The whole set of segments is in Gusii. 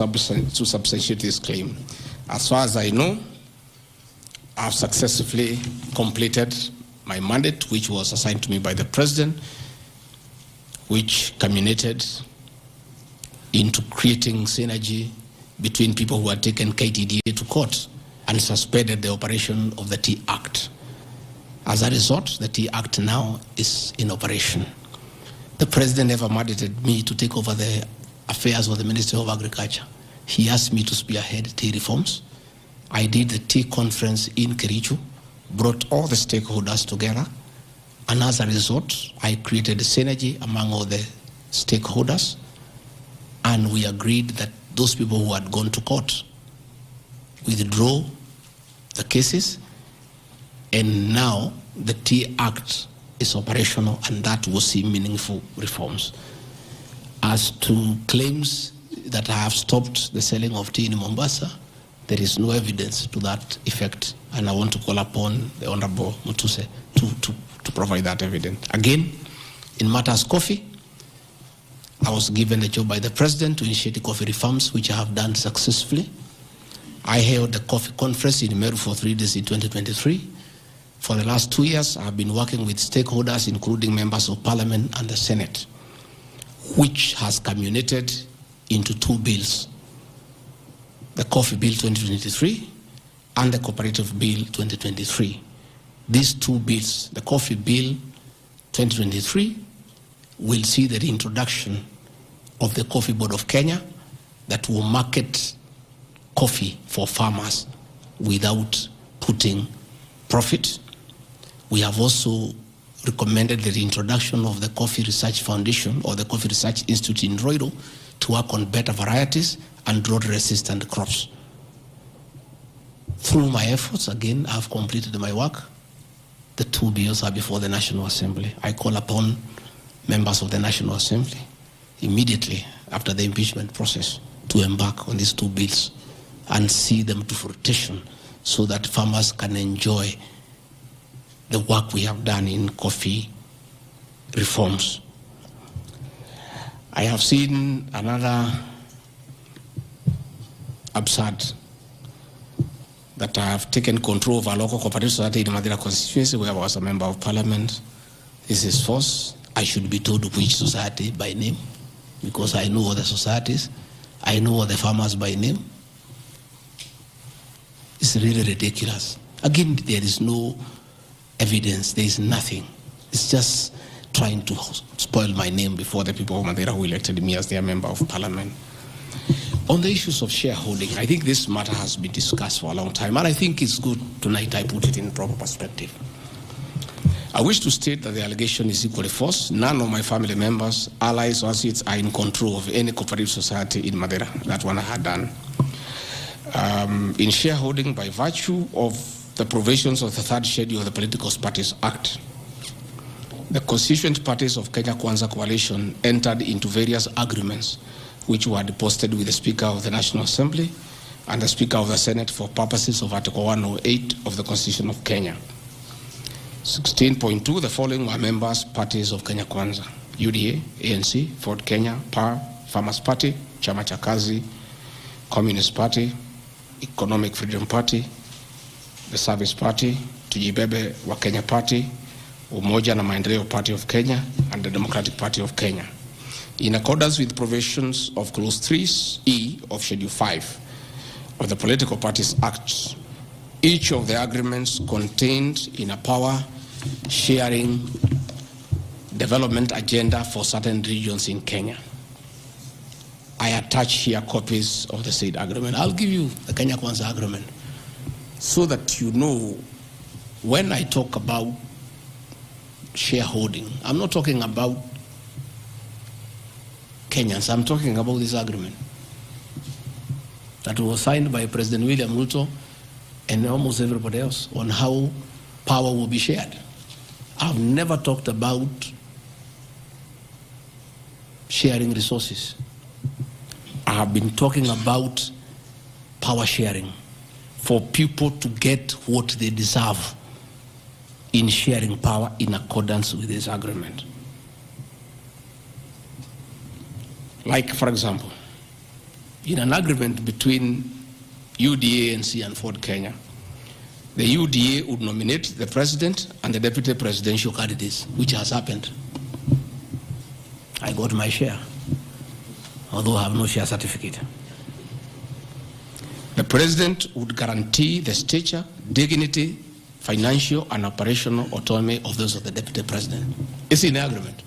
To substantiate this claim. As far as I know, I have successfully completed my mandate, which was assigned to me by the president, which culminated into creating synergy between people who had taken KTDA to court and suspended the operation of the Tea Act. As a result, the Tea Act now is in operation. The president never mandated me to take over the affairs of the Ministry of Agriculture. He asked me to spearhead tea reforms. I did the tea conference in Kericho, brought all the stakeholders together, and as a result, I created a synergy among all the stakeholders, and we agreed that those people who had gone to court withdraw the cases, and now the Tea Act is operational, and that will see meaningful reforms. As to claims that I have stopped the selling of tea in Mombasa, there is no evidence to that effect, and I want to call upon the Honorable Mutuse to provide that evidence. Again, in matters coffee, I was given the job by the president to initiate the coffee reforms, which I have done successfully. I held the coffee conference in Meru for 3 days in 2023. For the last 2 years, I have been working with stakeholders, including members of parliament and the Senate, which has culminated into two bills: the Coffee Bill 2023 and the Cooperative Bill 2023. These two bills, the Coffee Bill 2023, will see the reintroduction of the Coffee Board of Kenya that will market coffee for farmers without putting profit. We have also recommended the reintroduction of the Coffee Research Foundation or the Coffee Research Institute in Ruiru to work on better varieties and drought-resistant crops. Through my efforts, again, I have completed my work. The two bills are before the National Assembly. I call upon members of the National Assembly immediately after the impeachment process to embark on these two bills and see them to fruition so that farmers can enjoy the work we have done in coffee reforms. I have seen another absurd that I have taken control of a local cooperative society in Mathira constituency where I was a member of parliament. This is false. I should be told which society by name because I know all the societies. I know all the farmers by name. It's really ridiculous. Again, there is no evidence. There is nothing. It's just trying to spoil my name before the people of Mathira who elected me as their member of parliament. On the issues of shareholding, I think this matter has been discussed for a long time, and I think it's good tonight I put it in proper perspective. I wish to state that the allegation is equally false. None of my family members, allies, or associates are in control of any cooperative society in Mathira. That one I had done. In shareholding, by virtue of the provisions of the third schedule of the Political Parties Act, the constituent parties of Kenya Kwanza Coalition entered into various agreements which were deposited with the Speaker of the National Assembly and the Speaker of the Senate for purposes of Article 108 of the Constitution of Kenya. 16.2, the following were members parties of Kenya Kwanza: UDA, ANC, Ford Kenya, PAR, Farmers Party, Chama cha Kazi, Communist Party, Economic Freedom Party, the Service Party, Tujibebe wa Kenya Party, Umoja na Maendeleo Party of Kenya, and the Democratic Party of Kenya. In accordance with provisions of Clause 3E of Schedule 5 of the Political Parties Act, each of the agreements contained in a power sharing development agenda for certain regions in Kenya. I attach here copies of the said agreement. I'll give you the Kenya Kwanza agreement so that you know when I talk about shareholding, I'm not talking about Kenyans, I'm talking about this agreement that was signed by President William Ruto and almost everybody else on how power will be shared. I've never talked about sharing resources. I have been talking about power sharing for people to get what they deserve in sharing power in accordance with this agreement. Like, for example, In an agreement between UDA, ANC and Ford Kenya, the UDA would nominate the president and the deputy presidential candidates, which has happened. I got my share, although I have no share certificate. The president would guarantee the stature, dignity, financial and operational autonomy of those of the deputy president. It's in the agreement.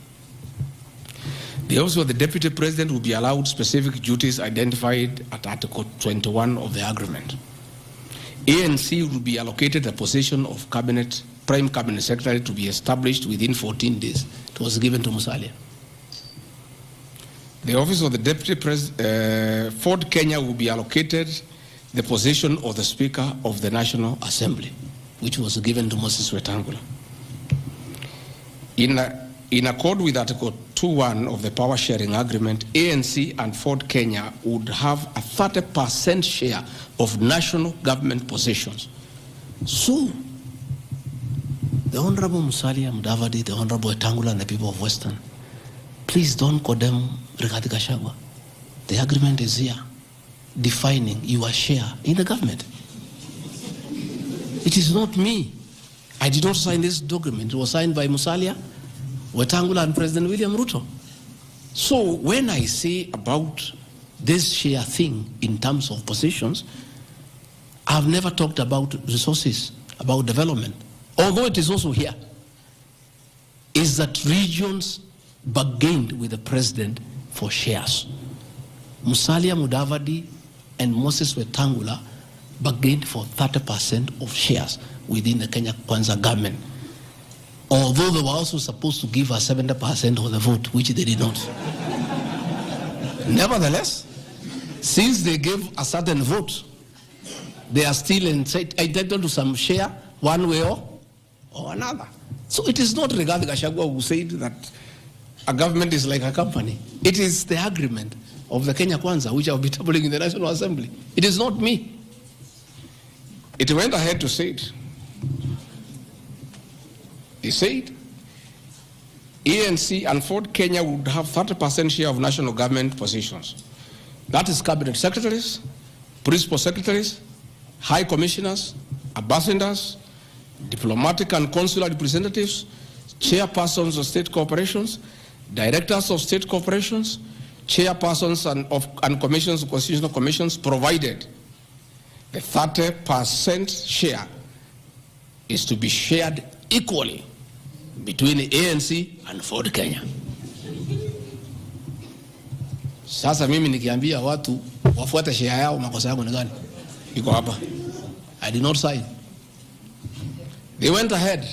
The office of the deputy president will be allowed specific duties identified at Article 21 of the agreement. ANC will be allocated the position of cabinet, prime cabinet secretary to be established within 14 days. It was given to Musalia. The office of the deputy president, Ford Kenya will be allocated the position of the Speaker of the National Assembly, which was given to Moses Wetangula. In accord with Article 2.1 of the Power Sharing Agreement, ANC and Ford Kenya would have a 30% share of national government positions. So, the Honorable Musalia Mudavadi, the Honorable Wetangula, and the people of Western, please don't condemn Rigathi Gachagua. The agreement is here, defining your share in the government. It is not me. I did not sign this document. It was signed by Musalia, Wetangula, and President William Ruto. So when I say about this share thing in terms of positions, I've never talked about resources, about development, although it is also here, is that regions bargained with the president for shares. Musalia Mudavadi and Moses Wetangula bargained for 30% of shares within the Kenya Kwanza government. Although they were also supposed to give us 70% of the vote, which they did not. Nevertheless, since they gave a certain vote, they are still entitled to some share one way or another. So it is not Rigathi Gachagua who said that a government is like a company. It is the agreement of the Kenya Kwanza, which I will be tabling in the National Assembly. It is not me. It went ahead to say it. He said ANC and Ford Kenya would have 30% share of national government positions. That is cabinet secretaries, principal secretaries, high commissioners, ambassadors, diplomatic and consular representatives, chairpersons of state corporations, directors of state corporations, chairpersons and commissions, constitutional commissions, provided the 30% share is to be shared equally between the ANC and Ford Kenya. Sasa mimi nikiambia watu wafuate share yao, makosa yangu ni gani? Iko hapa. I did not sign. They went ahead.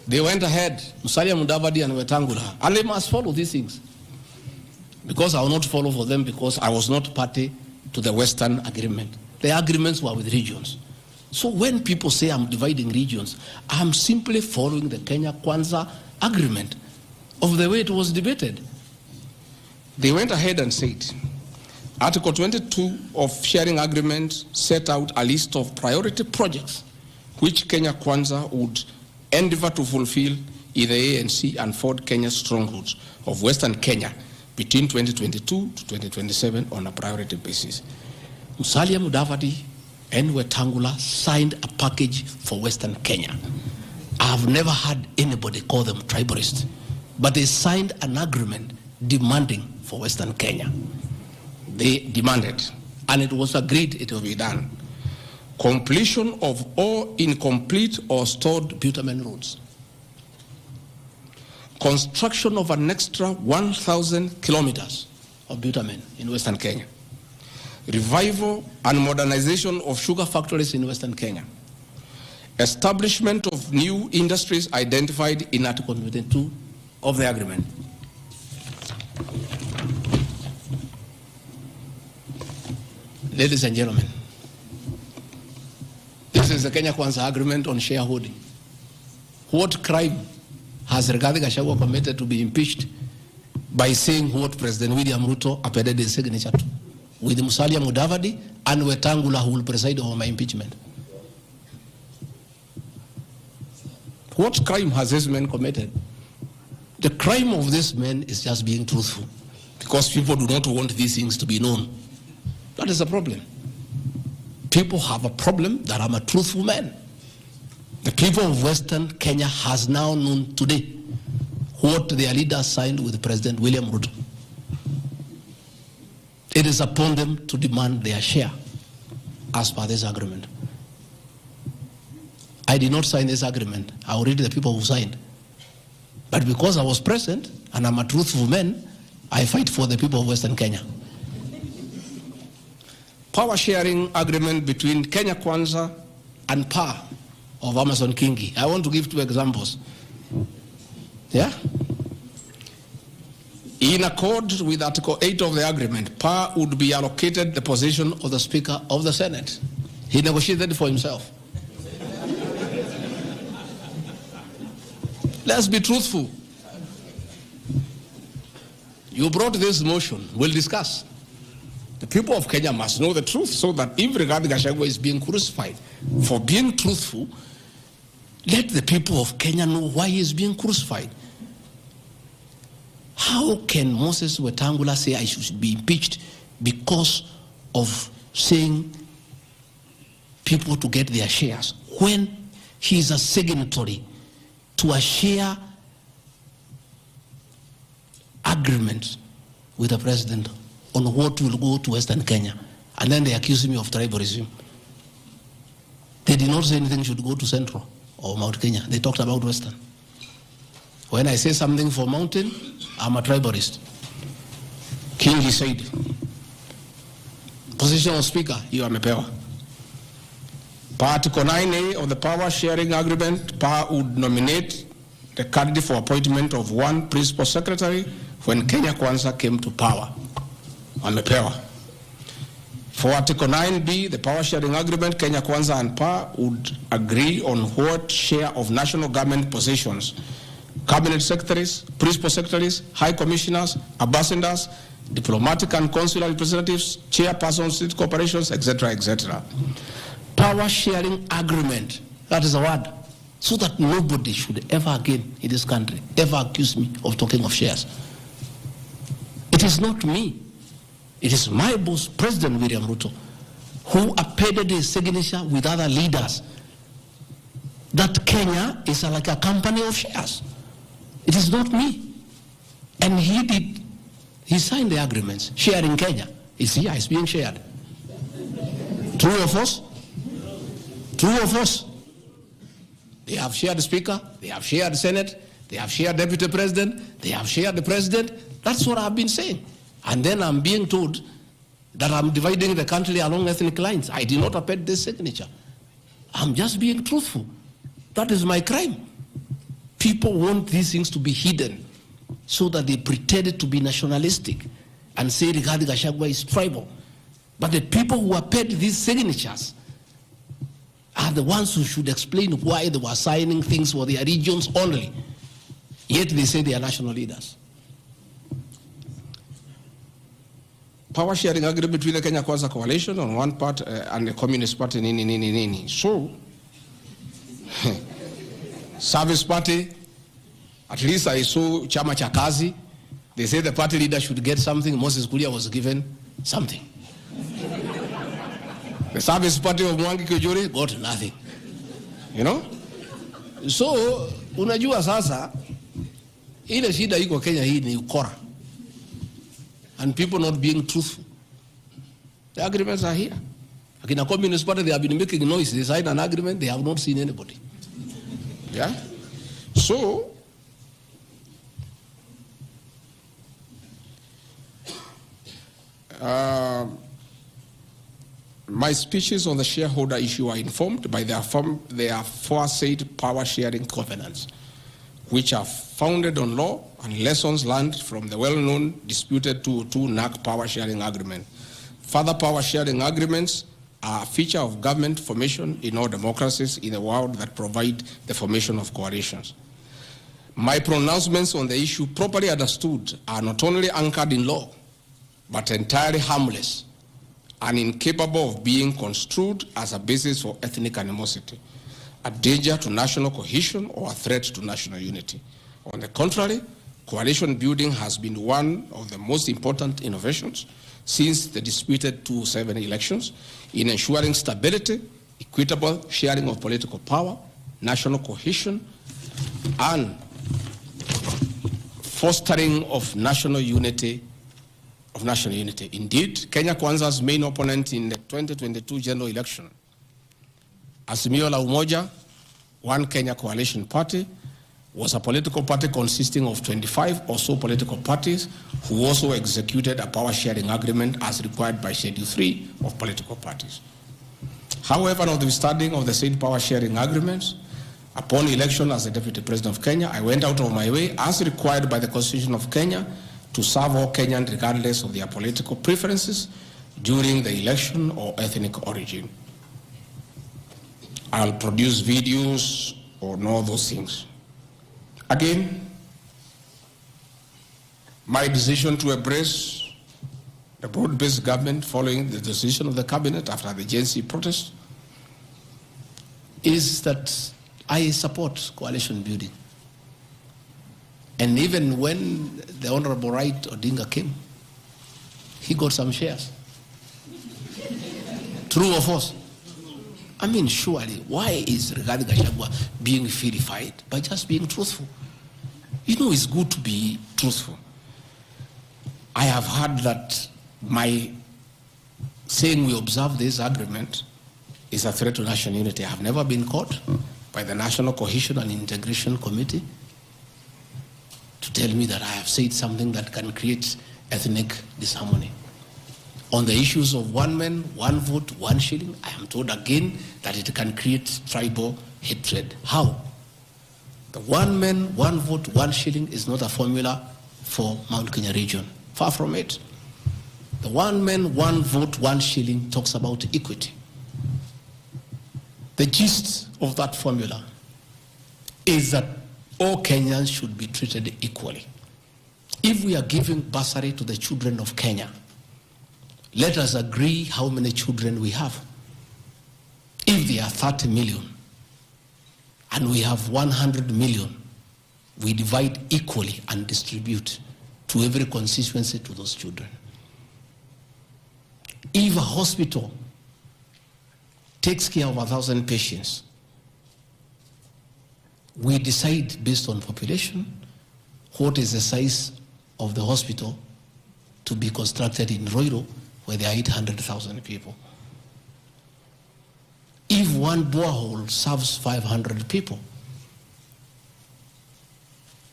They went ahead. Musalia Mudavadi and Wetangula. And they must follow these things. Because I will not follow for them because I was not party to the Western Agreement. The agreements were with regions. So when people say I'm dividing regions, I'm simply following the Kenya Kwanza agreement of the way it was debated. They went ahead and said, Article 22 of Sharing Agreement set out a list of priority projects which Kenya Kwanza would endeavor to fulfill in the ANC and Ford Kenya strongholds of Western Kenya between 2022 to 2027 on a priority basis. Musalia Mudavadi and Wetangula signed a package for Western Kenya. I've never had anybody call them tribalists, but they signed an agreement demanding for Western Kenya. They demanded, and it was agreed it will be done. Completion of all incomplete or stored bitumen roads. Construction of an extra 1,000 kilometers of bitumen in Western Kenya. Revival and modernization of sugar factories in Western Kenya. Establishment of new industries identified in Article 22 of the agreement. Ladies and gentlemen, this is the Kenya Kwanza agreement on shareholding. What crime has Rigathi Gachagua committed to be impeached by saying what President William Ruto appended his signature to? With Musalia Mudavadi and Wetangula, who will preside over my impeachment. What crime has this man committed? The crime of this man is just being truthful, because Because people do not want these things to be known. That is a problem. People have a problem that I'm a truthful man. The people of Western Kenya has now known today what their leader signed with President William Ruto. It is upon them to demand their share as per this agreement. I did not sign this agreement. I will read the people who signed. But because I was present and I'm a truthful man, I fight for the people of Western Kenya. Power sharing agreement between Kenya Kwanza and PA of Amason Kingi. I want to give two examples. Yeah? In accord with Article 8 of the agreement, PA would be allocated the position of the Speaker of the Senate. He negotiated for himself. Let's be truthful. You brought this motion. We'll discuss. The people of Kenya must know the truth so that if Rigathi Gachagua is being crucified for being truthful, let the people of Kenya know why he is being crucified. How can Moses Wetangula say I should be impeached because of saying people to get their shares when he is a signatory to a share agreement with the president on what will go to Western Kenya? And then they accuse me of tribalism. They did not say anything should go to Central or Mount Kenya. They talked about Western. When I say something for Mountain, I'm a tribalist. Kingi said, position of speaker, hiyo amepewa. Article 9A of the power sharing agreement, PA would nominate the candidate for appointment of one principal secretary when Kenya Kwanza came to power. Amepewa. For Article 9B, the power sharing agreement, Kenya Kwanza and PA would agree on what share of national government positions, cabinet secretaries, principal secretaries, high commissioners, ambassadors, diplomatic and consular representatives, chairpersons, state corporations, etc., etc. Power sharing agreement, that is a word, so that nobody should ever again in this country ever accuse me of talking of shares. It is not me. It is my boss, President William Ruto, who appended his signature with other leaders that Kenya is like a company of shares. It is not me. And he did, he signed the agreements, sharing Kenya. It's here, it's being shared. True or false? True or false? They have shared speaker, they have shared senate, they have shared deputy president, they have shared the president. That's what I've been saying. And then I'm being told that I'm dividing the country along ethnic lines. I did not append this signature. I'm just being truthful. That is my crime. People want these things to be hidden so that they pretend to be nationalistic and say Rigathi Gachagua is tribal. But the people who append these signatures are the ones who should explain why they were signing things for their regions only. Yet they say they are national leaders. Power sharing agreement between the Kenya Kwanza coalition on one part and the Communist Party, nini, nini, nini. So, Service Party, at least I saw Chama cha Kazi. They say the party leader should get something. Moses Kuria was given something. The Service Party of Mwangi Kiunjuri got nothing. You know? So, unajua sasa, ile shida iko Kenya hii ni ukora. And people not being truthful. The agreements are here. Akina Communist Party, they have been making noise. They signed an agreement, they have not seen anybody. Yeah? So, my speeches on the shareholder issue are informed by the aforesaid power sharing covenants, which are founded on law and lessons learned from the well-known disputed 202 NAC power sharing agreement. Further power sharing agreements are a feature of government formation in all democracies in the world that provide the formation of coalitions. My pronouncements on the issue, properly understood, are not only anchored in law, but entirely harmless and incapable of being construed as a basis for ethnic animosity, a danger to national cohesion, or a threat to national unity. On the contrary, Coalition building has been one of the most important innovations since the disputed 2007 elections in ensuring stability, equitable sharing of political power, national cohesion, and fostering of national unity of national unity. Indeed, Kenya Kwanza's main opponent in the 2022 general election, Azimio la Umoja, One Kenya Coalition Party, was a political party consisting of 25 or so political parties who also executed a power-sharing agreement as required by Schedule 3 of political parties. However, notwithstanding of the said power-sharing agreements, upon election as the Deputy President of Kenya, I went out of my way, as required by the Constitution of Kenya, to serve all Kenyans regardless of their political preferences during the election or ethnic origin. I'll produce videos on all those things. Again, my decision to embrace the broad-based government following the decision of the cabinet after the Gen Z protest is that I support coalition building. And even when the Honorable Wright Odinga came, he got some shares. True or false? I mean, surely, why is Rigathi Gachagua being vilified by just being truthful? You know, it's good to be truthful. I have heard that my saying we observe this agreement is a threat to national unity. I have never been caught by the National Cohesion and Integration Committee to tell me that I have said something that can create ethnic disharmony. On the issues of one man, one vote, one shilling, I am told again that it can create tribal hatred. How? The one man, one vote, one shilling is not a formula for Mount Kenya region. Far from it. The one man, one vote, one shilling talks about equity. The gist of that formula is that all Kenyans should be treated equally. If we are giving bursary to the children of Kenya, let us agree how many children we have. If there are 30 million and we have 100 million, we divide equally and distribute to every constituency to those children. If a hospital takes care of 1,000 patients, we decide based on population what is the size of the hospital to be constructed in Ruiru, where there are 800,000 people. If one borehole serves 500 people,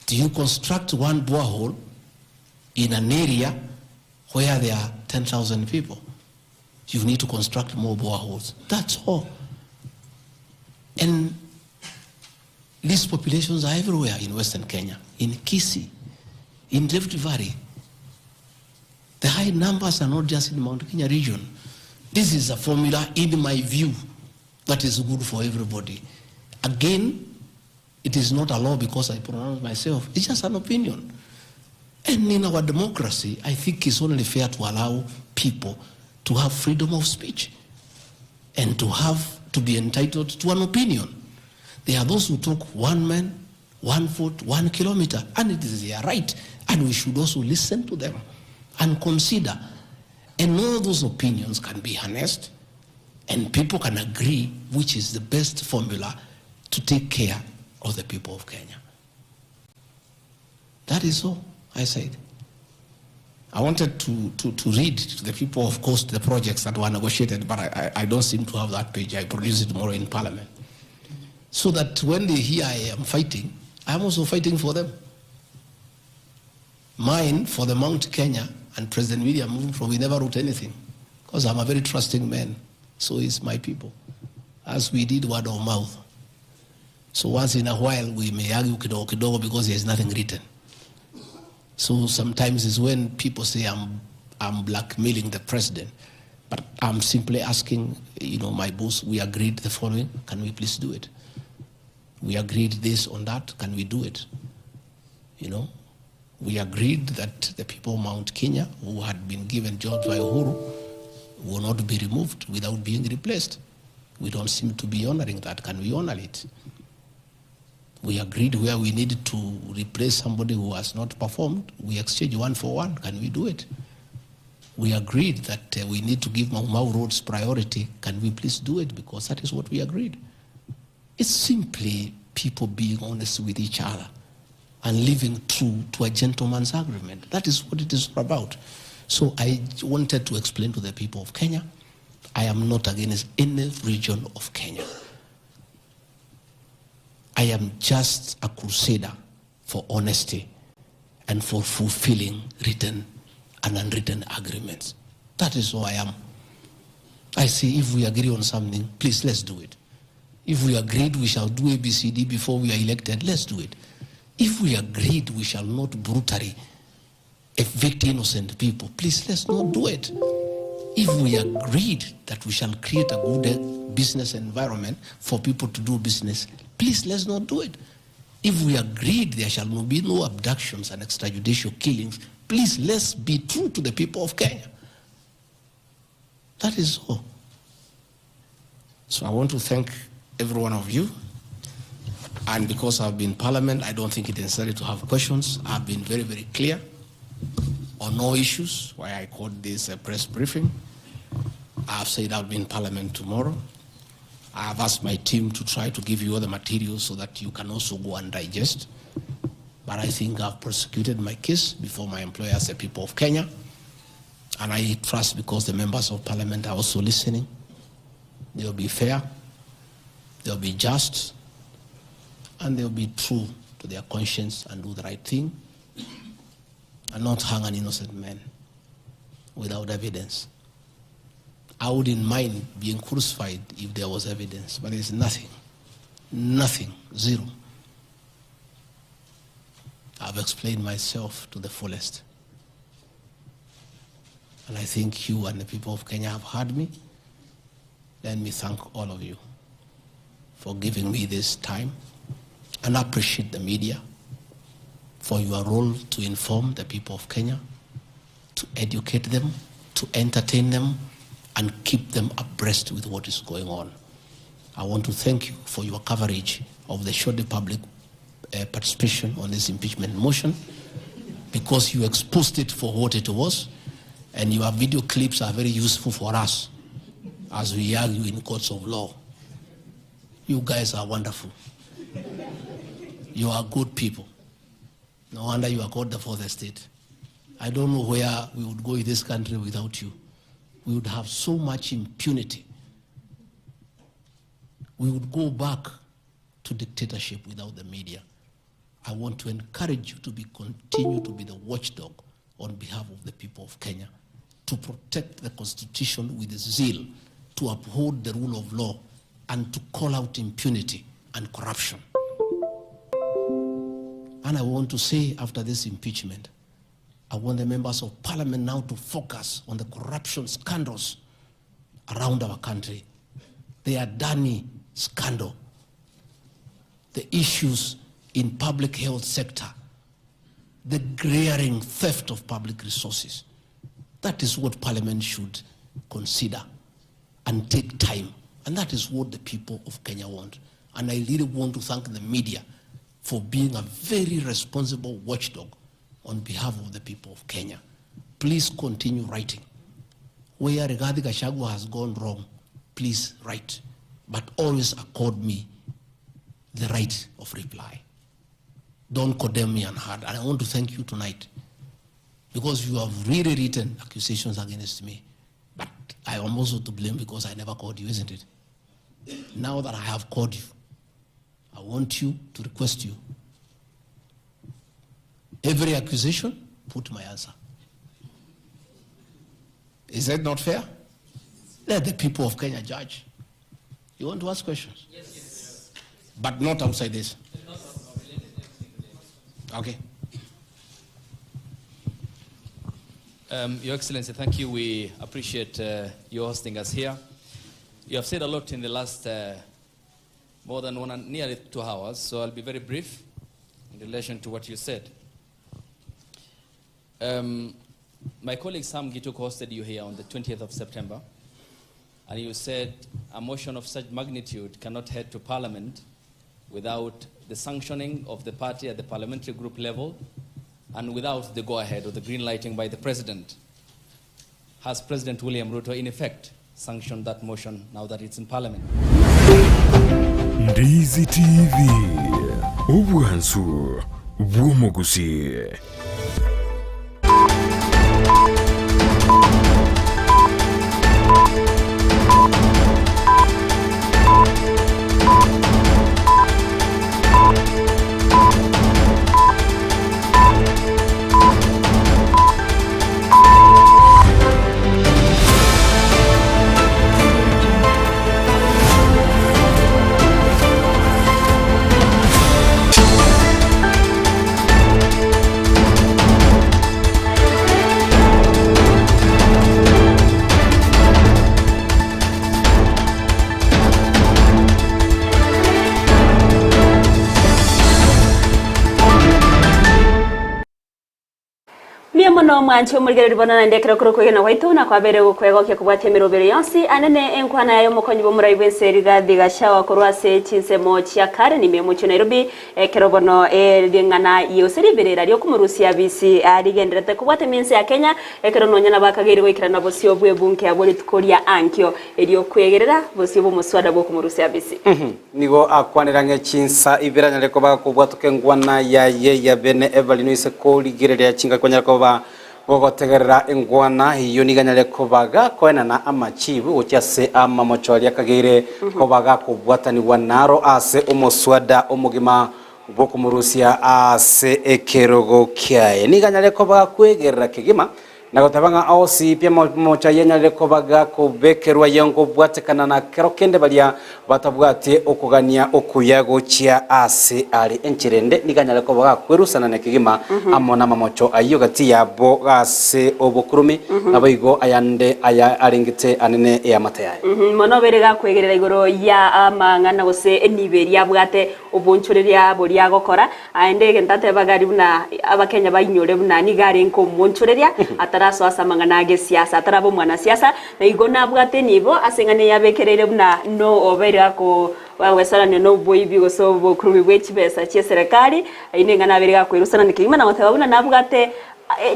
do you construct one borehole in an area where there are 10,000 people? You need to construct more boreholes. That's all. And these populations are everywhere in Western Kenya, in Kisii, in Rift Valley. The high numbers are not just in the Mount Kenya region. This is a formula, in my view, that is good for everybody. Again, it is not a law because I pronounce myself. It's just an opinion. And in our democracy, I think it's only fair to allow people to have freedom of speech and to have to be entitled to an opinion. There are those who talk one man, 1 foot, 1 kilometer, and it is their right. And we should also listen to them and consider. And all those opinions can be harnessed, and people can agree which is the best formula to take care of the people of Kenya. That is all I said. I wanted to read to the people, of course, the projects that were negotiated, but I don't seem to have that page. I produce it tomorrow in Parliament. So that when they hear I am fighting, I am also fighting for them. Mine, for the Mount Kenya and President William Ruto, we never wrote anything because I'm a very trusting man. So is my people. As we did word of mouth. So once in a while we may argue kidogo kidogo because there's nothing written. So sometimes it's when people say I'm blackmailing the president. But I'm simply asking, my boss, we agreed the following, can we please do it? We agreed this on that, can we do it? We agreed that the people of Mount Kenya who had been given jobs by Uhuru will not be removed without being replaced. We don't seem to be honoring that. Can we honor it? We agreed where we need to replace somebody who has not performed, we exchange one for one. Can we do it? We agreed that we need to give Mau Mau roads priority. Can we please do it? Because that is what we agreed. It's simply people being honest with each other and living true to a gentleman's agreement. That is what it is all about. So I wanted to explain to the people of Kenya, I am not against any region of Kenya. I am just a crusader for honesty and for fulfilling written and unwritten agreements. That is who I am. I say if we agree on something, please let's do it. If we agreed we shall do ABCD before we are elected, let's do it. If we agreed we shall not brutally evict innocent people, please let's not do it. If we agreed that we shall create a good business environment for people to do business, please let's not do it. If we agreed there shall be no abductions and extrajudicial killings, please let's be true to the people of Kenya. That is all. So I want to thank every one of you. And because I've been in Parliament, I don't think it is necessary to have questions. I've been very, very clear on no issues, why I called this a press briefing. I've said I'll be in Parliament tomorrow. I've asked my team to try to give you all the materials so that you can also go and digest. But I think I've prosecuted my case before my employers, the people of Kenya. And I trust because the members of parliament are also listening, they'll be fair, they'll be just, and they'll be true to their conscience and do the right thing and not hang an innocent man without evidence. I wouldn't mind being crucified if there was evidence, but there's nothing. Nothing. Zero. I've explained myself to the fullest. And I think you and the people of Kenya have heard me. Let me thank all of you for giving me this time and appreciate the media for your role to inform the people of Kenya, to educate them, to entertain them, and keep them abreast with what is going on. I want to thank you for your coverage of the Shoddy public participation on this impeachment motion, because you exposed it for what it was, and your video clips are very useful for us as we argue in courts of law. You guys are wonderful. You are good people. No wonder you are called the fourth estate. I don't know where we would go in this country without you. We would have so much impunity. We would go back to dictatorship without the media. I want to encourage you to continue to be the watchdog on behalf of the people of Kenya, to protect the constitution with zeal, to uphold the rule of law, and to call out impunity and corruption. And I want to say after this impeachment, I want the members of parliament now to focus on the corruption scandals around our country. The Adani scandal, the issues in public health sector, the glaring theft of public resources. That is what parliament should consider and take time. And that is what the people of Kenya want. And I really want to thank the media for being a very responsible watchdog on behalf of the people of Kenya. Please continue writing. Where Rigathi Gachagua has gone wrong, please write. But always accord me the right of reply. Don't condemn me unheard. And I want to thank you tonight because you have really written accusations against me. But I am also to blame because I never called you, isn't it? Now that I have called you, I want you to request you. Every accusation, put my answer. Is that not fair? Let the people of Kenya judge. You want to ask questions? Yes. But not outside this. Okay. Your Excellency, thank you. We appreciate your hosting us here. You have said a lot in the last more than one and nearly 2 hours, so I'll be very brief in relation to what you said. My colleague Sam Gituku hosted you here on the 20th of September, and you said a motion of such magnitude cannot head to Parliament without the sanctioning of the party at the parliamentary group level and without the go-ahead or the green lighting by the president. Has President William Ruto in effect sanctioned that motion now that it's in parliament? Ndizi TV, obwansu bw'omogusii. Mbuya mono mwanche omorigereria bono naende ekero kore okwegena gwaito na kwabeire gokwegokia kobwatia emerobero yonsi anene enkwana yaye omokonyi bw'omorai bw'ense Rigathi Gachagua korwa ase chinsemo chia Karen ime omochie o Nairobi ekero bono ring'ana gose riberera riokomorusia abisi rigendererete kobwata emense ya Kenya ekero nonya nabo akageire goikerana bosio bw'ebunke abwo rituko ria ankio eriokwegerera bosio bw'omoswada bw'okomorusia abisi. Nigo akwanera ng'a chinsa ibere anyare koba akobwatoka engwana yaye ya bene Evelyn ase korigereria chingaki banyare koba gogotegerera engwana eyio nigo anyare koba gakoenana amachibu gochia ase amamocho aria akageire koba gakobwatanigwa naro ase omoswada omogima bw'okomorusia ase ekerogo kiaye. Nigo anyare koba gakwegerera kegima Na goteba ng'a onsi pi amamocho ayio anyarire koba gakobekerwa ayio nkobwatekana na kero kende baria batabwati okogania okuya gochia aase are enchera ende, nigo anyare koba gakwerusanania kegima amo namamocho ayio gati yabo ase obokurumi, naboigo ayande aya arengete anene eamate yaye. Mono obeire gakwegerera igoro ya amang'ana gose enibo eria abwate obonchoreria boria agokora, Aende egento atebaga aria buna Abakenya bainyore buna nigo arenge omonchoreria, atarasoa ase amang'ana a gesiasa, ataraba omwanasiasa, na igo nabwate enibo ase eng'ana eye abekereire buna no obeire ako agwesorania noboibi gose obokurubi bwe chibesa chi'eserekari, eyio neng'ana abeire gakwerusanania kegima na goteba buna nabwate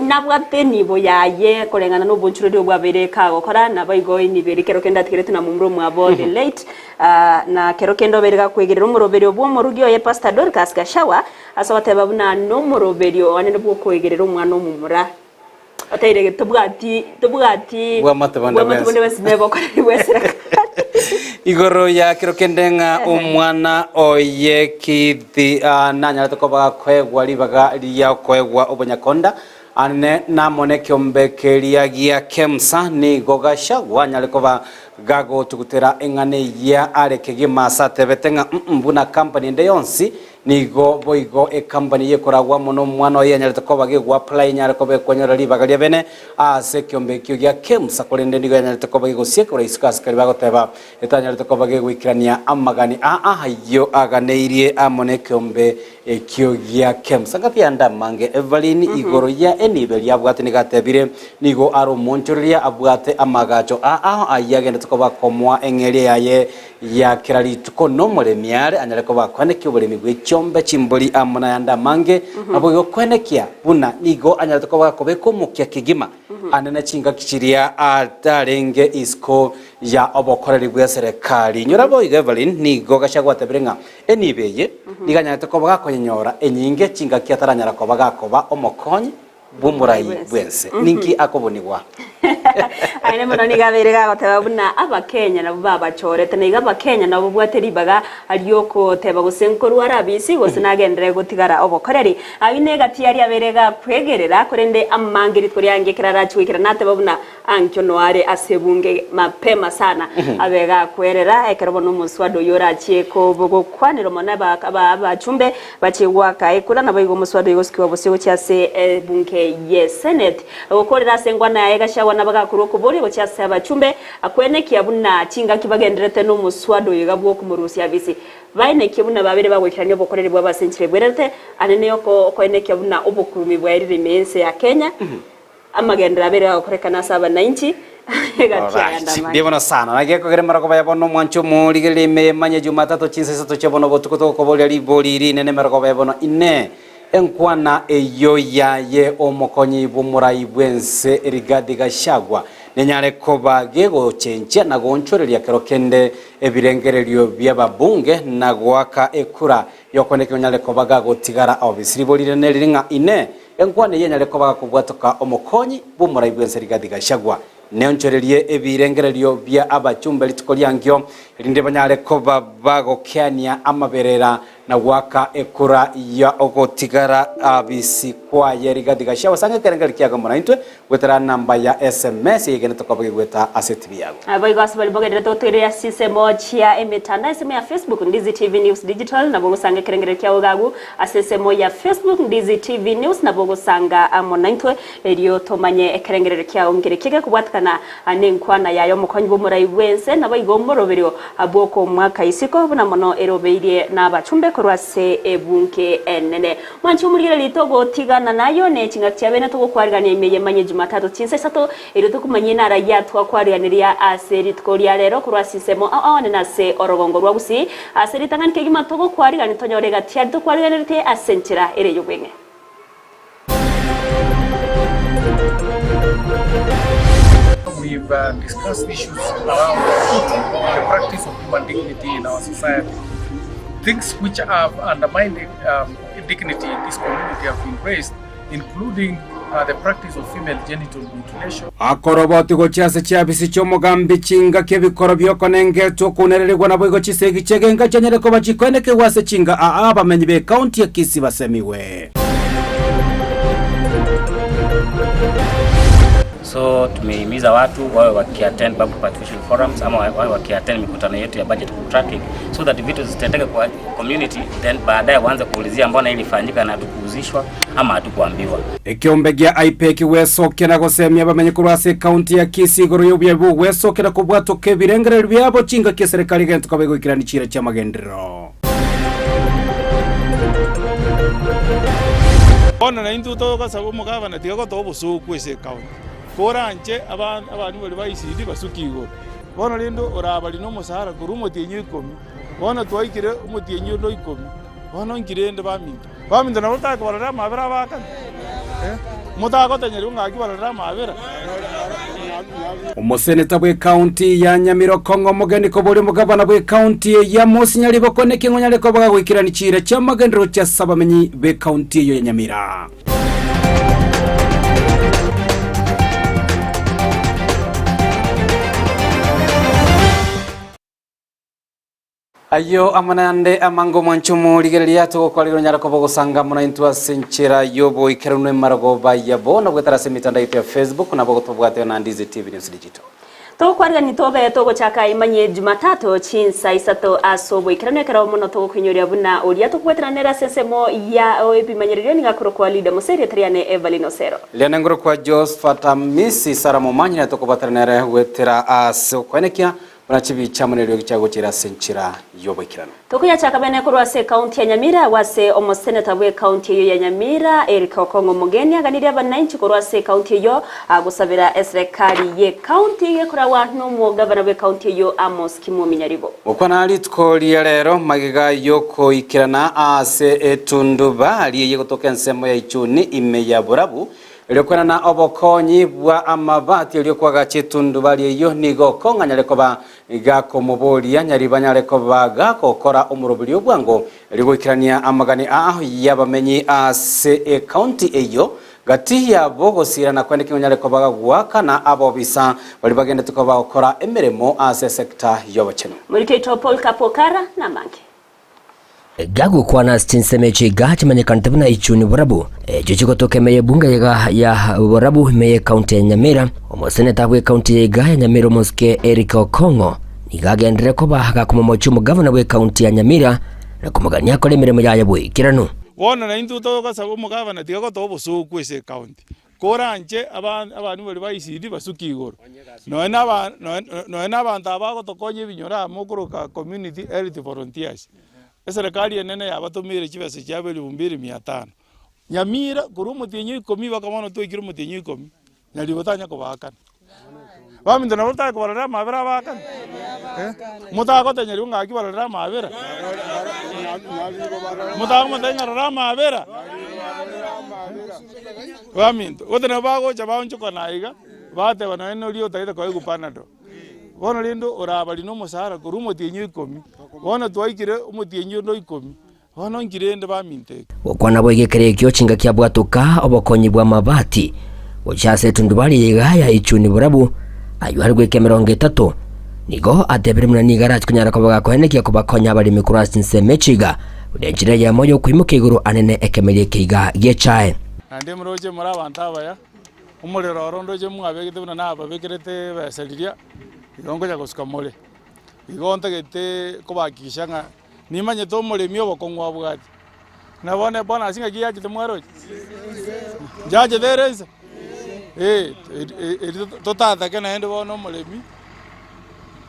Nabwate enibo yaye koreng'ana nobonchoreri obwo abeire kagokora, naboigo enibo eria kero kende atigeretwe na momura omwabo the late, na kero kende obeire gakwegerera omoroberio bw'omorugi oye Pastor Dorcas Gachagua, ase ogoteba buna nomoroberio one nobwokoegerera omwana omomura. Oteire tobwati tobwati Bwamate bonde bwamate bonde bwensi. bwensi nebokoreri bw'eserekari. Igoro ya kero kende ng'a omwana oye Kithi nanyarete koba gakoegwa ribaga ria okoegwa obonyakonda, ane namone ekeombe keria gia Kemsa nigo Gachagua anyare koba gagotugutera eng'ana eyia are kegima ase atebete ng'a mm buna company ende yonsi nigo boigo ecompany eye ekoragwa amo nomwana oye yanyarete koba gegoapply enyare koba ekonyora ribaga ria bene ase ekeombe ekio gia Kemsa korende nigo yanyarete koba gegosieka isiko asikari bagoteba Etanyarete koba gegoikerania amagani aa ayio aganeirie amo nekeombe ekio gia Kemsa. Ngaki yande amange Evelyn igoro ya enibo eria abwate nigo atebire nigo are omoonchoreria abwate amagacho aa ayio agendete koba akomoa eng'eria yaye ya kera rituko nomoremi are anyare koba akoenekia oboremi bwe chiombe chimbori amo nayande amange naboigo koenekia buna nigo anyarete koba akobeka omokia kegima ande ne chingaki chiria atarenge isiko ya obokoreri bw'eserekari. Inyora boigo Evelyn nigo gachia gwatebire ng'a enibo eye nigo anyarete koba gakonyenyora enyinge chingaki ataranyara koba gakoba omokonyi bw'omorai bw'ense. Ninki akobunigwa? Aye mono nigo abeire gagoteba buna Abakenya nabwo babachorete, na igo Abakenya nabo babwate ribaga ri'ogoteba gose nkorwa are abisi gose nagenderere gotigara obokoreri. Ayio negati aria abeire gakwegerera, korende amange rituko riange ekero arachie goikera nateba buna Ankio noare ase ebunge mapema sana, abe gakwerera ekero bono omoswada oyio orachie gokwanera mono abachumbe bachie goaka ekura, naboigo omoswada oyio gosikigwa bosio gochia ase ebunge ye Senate. Gokorera ase engwana yaye Gachagua nabo gakorwa okoboria gochia ase abachumbe akwenekia buna chingaki bagendererete nomoswada oyo iga bwokomorusia abisi. Baenekie buna babere bagoikerania obokoreri bwabo ase enchera ebwererete, ane neyokoenekia buna obokurumi bwaerire ime y'ense ya Kenya. Amagenderero abere agokorekana ase abanainchi, Egati ayanda Mbuya mono sana. Naki gekogera emerogo ya bono omwancho omorigereria ime emanye Jumatatu chinsa isato chia bono obotuko togokoboria ribori rinene emerogo ya bono inee enkwana eyio yaye omokonyi bw'omorai bw'ense Rigathi Gachagua nenyare koba gegochenchia na goonchoreria kero kende ebirengererio bi'ababunge na goaka ekura y'okoneka onyare koba gagotigara obisi. Ribori rinene riri ng'a inee Enkwana eyio enyare koba gakobwatoka omokonyi bw'omorai bw'ense Rigathi Gachagua. Neonchorerie ebirengererio bia abachumbe rituko riankio, erinde banyare koba bagokeania amaberera na goaka ekura ya ogotigara abisi kwaye Rigathi Gachagua. Sanga ekerengererio kiago amo naintwe goetera namba ya SMS eyegenete koba gegweta ase etibi yago. Naboigo ase baria bogenderete gotoireria ase chinsemo chia emetandao, ensemo ya Facebook, Ndizi TV News Digital, nabo ogosanga ekerengererio kiao iga agwo ase ensemo ya Facebook, Ndizi TV News, nabo ogosanga amo naintwe, erio tomanye ekerengererio kiao nkereki gekobwatekana nenkwana yaye omokonyi bw'omorai bw'ense, naboigo omoroberio bw'okomwaka isiko, buna mono erobeirie nabachumbe korwa ase ebunge enene. Mwanche omorigereria togotigana nayo ne chingaki chia bene togokwarigania ime y'emanye Jumatatu chinsa isato Erio tokomanyie narayia twakwariganiria ase rituko ria rero korwa ase ensemo ao aane na ase orogongo rwa Gusii, ase ritang'ani kegima togokwarigania tonyore egati aria tokwariganeretie ase enchera ere y'obweng'e. We've discussed issues around the practice of human dignity in our society. Things which have undermined dignity in this community have been raised. Including the practice of female genital mutilation. Akoroboti gochia ase chiabisi chi'omogambi chingaki ebikoro bi'okonengetwa okounererigwa naboigo chisegi chi'egenka chianyare koba chikoenekigwa ase chinga aa abamenyi b'ekaunti ya Kisii basemigwe. So tumehimiza watu wawe wakiattend public participation forums ama wawe wakiattend mikutano yetu ya budget tracking so that vitu zisitendeke kwa community then baadaye waanze kuulizia mbona hili ilifanyika na hatukuhusishwa ama hatukuambiwa. Ekeombe gia IPEC gwesokia na gosemia abamenyi korwa ase ekaunti ya Kisii igoro y'obuya bw'ogwesokia na kobwatoka ebirengererio biabo chingaki eserekari egento koba egoikerania chiira chi'amagenderero. Bono naintwe togasaba omogabana tiga gotoa obosooku ase ekaunti, koranche abana baria ba ECD basuke igoro. Bono rende orabari nomosara korwa omotienyi o ikomi, bono twaikire omotienyi onde o ikomi, bono inki rende baminto? Baminto nabo totakobarorera amabera abaakani? Eh, motagotanyerigwa ng'aki barorere amabera? Omoseneta bw'ekaunti ya Nyamira Okong'o Omogeni koboria omogabana bw'ekaunti eye Amos Nyariboko naki ng'onyare koba gagoikerania chiira chi'amagenderero chi'ase abamenyi b'ekaunti eyio ya Nyamira. Ayio amo nayande amange omwanche omorigereria togokwarigwa onyare koba ogosanga amo naintwe ase enchera y'oboikeranu emarogoba ya bono goetera ase emetandao yaito ya Facebook nabo gotobwate na Ndizi TV News Digital. Togokwarigania tobe togochaka imanye Jumatatu chinsa isato ase oboikeranu ekero mono togokoinyoria buna oria tokobweterana nere ase ensemo ya ebimanyererio nigo akorokwa Lida Mose erieta riane Evelyn Osero. Riane ngorokwa Josphat Amisi Sarah Momanyi nere tokobwaterana nere goetera ase okoenekia Buna chibicha amo neriogi chiagochera ase enchera y'oboikeranu. Tokoyachaka bene korwa ase ekaunti ya Nyamira agwo ase omoseneta bw'ekaunti eyio ya Nyamira Eric Okong'o Omogeni aganirie abanainchi korwa ase ekaunti eyio agosabera eserekari y'ekaunti gekoragwa n'omogavana bw'ekaunti eyio Amos Kimwomi Nyaribo. Gokwana rituko ria rero magega y'okoikerana ase etundubari eye gotoka ensemo ya Ichuni ime ya Borabu, Erio kwenana obokonyi bwa amabati erio kwagacha etundubari eyio nigo okong'anyare koba gakomoboria nyariba anyare koba gagokora omoroberio bwango erio goikerania amagani ao y'abamenyi ase ekaunti eyio gati yabo gosirana kwende king'onyare koba gagoakana abobisa baria bagendete koba gokora emeremo ase esecta y'obochenu. Morike oito Paul Kapokara namange. Gagokwana ase chinsemo echio iga chimanyekanete buna Ichuni Borabu, echio chigotoka ime y'ebunge yaiga ya Borabu ime y'ekaunti ya Nyamira, omoseneta bw'ekaunti yaiga ya Nyamira omosike Eric Okong'o nigo agenderere koba gakomomochia omogavana bw'ekaunti ya Nyamira na komogania akore emeremo yaye boikeranu. Bono naintwe togasaba omogavana tiga gotoa obosooku ase ecounty, koranche abana baria ba ECD basuke igoro, nonya na aba nonya na abanto aba bagotokonya ebinyoro amo okoroka community health volunteers, eserekari enene yabatomeire chibesa chiabo elifu mbili mia tano. Nyamira korwa omotienyi o ikomi mpaka bono twaikire omotienyi o ikomi, nyaribo tanya kobaakana. Baminto nabo totake kobarorera amabera abaakane? Motagotenyerigwa ng'aki barorere amabera? Motakomotebia ng'a rora amabera? Baminto, gose nabo bagocha baonchokana aiga, bateba nonye noria otagete koegwa panadol. Bono rende orabarie na omosara korwa omotienyi o ikomi, bono twaikire omotienyi onde o ikomi, bono nki rende baminto eke? Gokwana boigo ekero ekio chingaki abwatoka obokonyi bw'amabati gochia ase etundubari eyeiga ya Ichuni Borabu, ayio are goika 30, nigo atebire buna nigo arache konyara koba gakoenekia kobakonya abaremi korwa ase chinsemo echi iga, buna enchera eyemo y'okoimokia igoro anene ekemeria eke iga gi'echae. Naende moroche more abanto abaya, omorero oro ndoche mwabegete buna nababekerete ebesa riria, igo ngocha gosuka more. Igo ntagete kobahakikisha ng'a nimanyete omoremi obokong'u abwate. Na bono bono ase ng'aki yachete mwaroche? Nchachete ere inse? Eh, eri totatake naende bono omoremi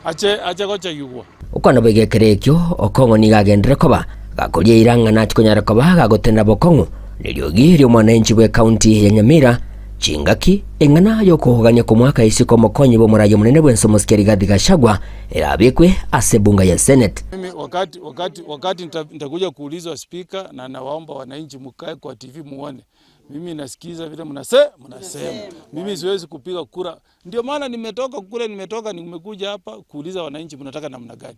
ache ache gochegigwa. Okwana boigo ekero ekio, Okong'o nigo agenderere koba gakoria eira ng'a nachi konyara koba gagotenena bokong'u neriogi ri'omwananchi bw'ekaunti ya Nyamira, chingaki, eng'ana y'okohogania kw'omwaka isiko omokonyi bw'omorai omonene bw'ense omosike Rigathi Gachagua erabekwe ase ebunga ya Senate. Mimi wakati wakati wakati nitakuja kuulizwa speaker na nawaomba wananchi mkae kwa TV muone mimi nasikiza vile mnase mnasema mimi siwezi kupiga kura ndio maana nimetoka kule nimetoka nimekuja hapa kuuliza wananchi mnataka namna gani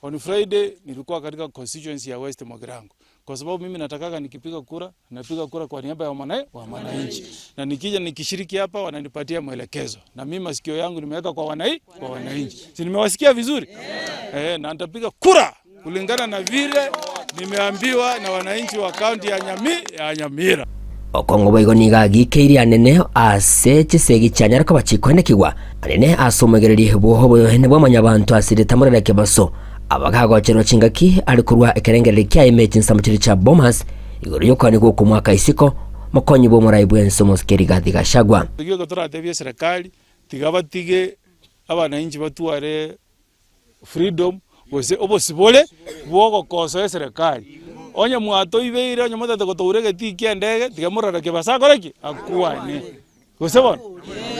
On Friday nilikuwa katika constituency ya West Mogirango kwa sababu mimi natakaga nikipiga kura napiga kura kwa niaba ya wa wananchi, na nikija nikishiriki hapa wananipatia mwelekezo, na mimi masikio yangu nimeweka kwa wanai kwa wananchi, si nimewasikia vizuri yeah. Eh, na nitapiga kura kulingana na vile nimeambiwa na wananchi wa kaunti ya Nyami, ya Nyamira. Okong'u boigo nigo agikeirie anene ase chisegi chianyare koba chikoenekigwa, anene ase omoigereri bw'oboyohene bwa mwanyabanto ase ritamore ria kebaso, abagagocherwa chingaki are korwa ekerengererio kiaye ime chinsemo chiria chia Bomas, igoro y'okoanigwa okw'omwaka isiko, mokonyi bw'omorai bw'ense omosike Rigathi Gachagua. Nigo toratebie eserekari tiga batige abananchi batware freedom gose obosibore bw'ogokosoa eserekari. Onye mwatoibeire onye motagete gotoura egetii kia endege tiga morore kebasa akore ki? Akwane. Gose bono?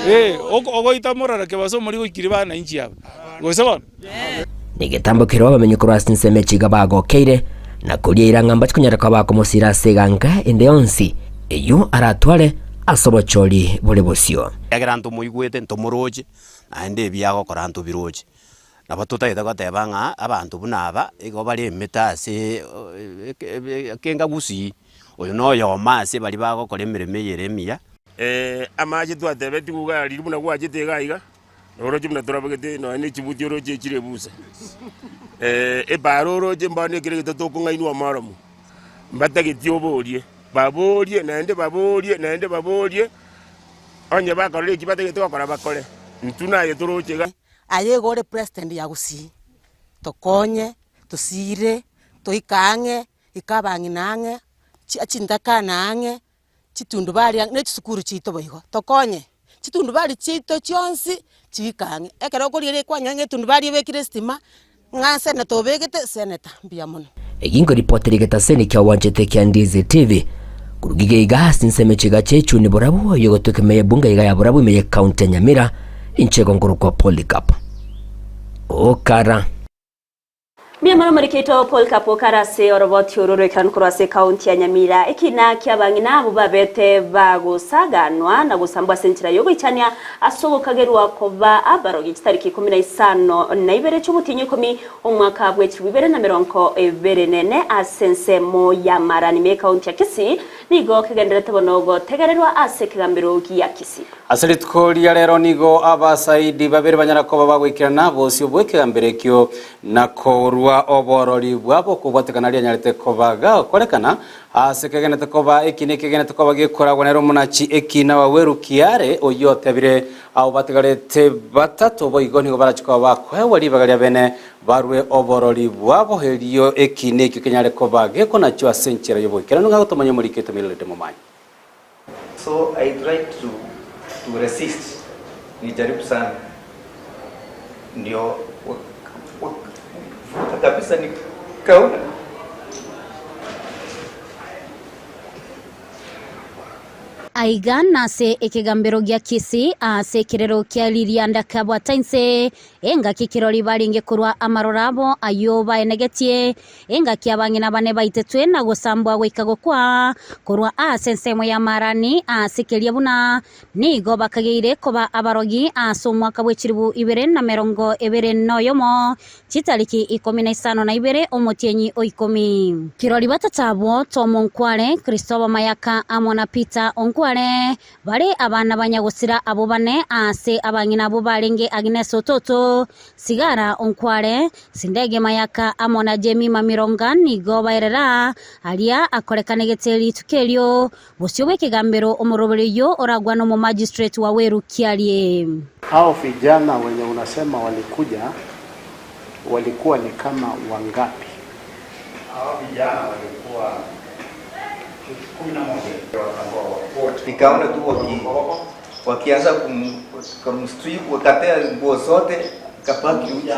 Eh, oko ogoita morore kebasa omori goikiri bananchi aba. Gose bono? Negetambo keria abamenyi korwa ase ensemo echiga bagokeire, na koria eira ng'a mbache konyara koba bakomosira ase eganka ende yonsi eyio aratware ase obochori bore bosio. Ekiagera ntomoigwete, ntomoroche, naende ebi agokora ntobiroche. Nabo totagete goteba ng'a abanto buna aba, igo bare emete ase ekenga gusii, oyo na oyomo ase baria bagokora emeremo eye ere emiya. Amache twatebetigwe iga riria buna gwachete iga iga, oroche buna torabegete nonya ne chibuti oroche echire ebusa. Epaara oroche mbono ekere egento tokong'ainwa omoromo, mbatageti oborie, baborie naende baborie naende baborie, onye bakorire eki batagete gokora bakore, intwe naye toroche iga. Aye igo ore president ya Gusii, tokonye, tosire, toike ang'e, ika abang'ina ang'e, chintakana ang'e, chitundubari ang'e, ne chisukuru chiaito boigo, tokonye. Chitundubari chiaito chionsi, chiike ang'e. Ekero okorigereria kwanyora ng'a etundubari ebekire estima, ng'a senator obegete, senator, mbuya mono. Egingo ripoti rigetaseni kia wanchete kia Ndizi TV. Koruga iga iga ase ensemo echiga chia echuni borabu oyo gotoka ime y'ebunge iga ya borabu ime y'ecounty ya Nyamira inche igo nkorokwa Polycarp Okara. Mbuya mono omoriki oito Paul Kapo kare ase oroboti oro rw'ekeranu korwa ase ekaunti ya Nyamira. Ekina ki'abang'ina abwo babete bagosaganwa na gosambwa ase enchera y'ogoichania ase ogokagerwa koba abarogi chitariki ikomi na isano na ibere chi'omotienyi oikomi omwaka bw'echilifu ibere na merongo ebere nene ase ensemo ya Marani ime y'ekaunti ya Kisii nigo kegendererete bono gotegererwa ase ekegambero gia Kisii. Ase rituko ria rero nigo abasaidi babere banyara koba bagoikerana bosio bw'ekegambero ekio, na korua oborori bwabo kobwatekana rianyarete koba gakorekana ase kegenete koba eki nekegenete koba gekoragwa nere omonachi ekina wa Weru Kiare oyio otebire abo batigarete batato boigo nigo barache koba bakoegwa ribaga ria bene barue oborori bwabo erio eki nekio kenyare koba gekonachwa ase enchera y'oboikeranu ng'a gotomanya omoriko etomererete momanye. So I tried to to resist, nilijaribu sana ndio wakavuta kabisa nikaona Aiga nase ekegambero gia Kisii ase ekerero kia ririanda kabwata inse, engaki kirori barenge korwa amaroro abo ayio baenegetie, engaki abang'ina bane baitetwe na gosambwa goika gokwa, korwa ase ensemo y'amarani ase keria buna nigo bakageire koba abarogi ase omwaka bwe chilifu ibere na merongo ebere noyomo, Chitariki ikomi na isano na ibere omotienyi o ikomi. Kirori batato abwo, Tom Onkware, Christopher Mayaka amo na Peter Onkware, bare abana ba nyagosira abwo bane aase abang'ina abwo barenge Agnes Ototo, Sigara Onkware, Sindege Mayaka amo na Jemima Mironga nigo baerera aria akorekanegete rituko erio Bosio bw'ekegambero omoroberi oyio oragwane omomagistrate wa Weru Kiarie. Hao vijana wenye unasema walikuja walikuwa ni kama wangapi? Hao vijana walikuwa 11. Nikaona tu waki, wakianza kum, kumstrip wakatea nguo zote kapaki uchi.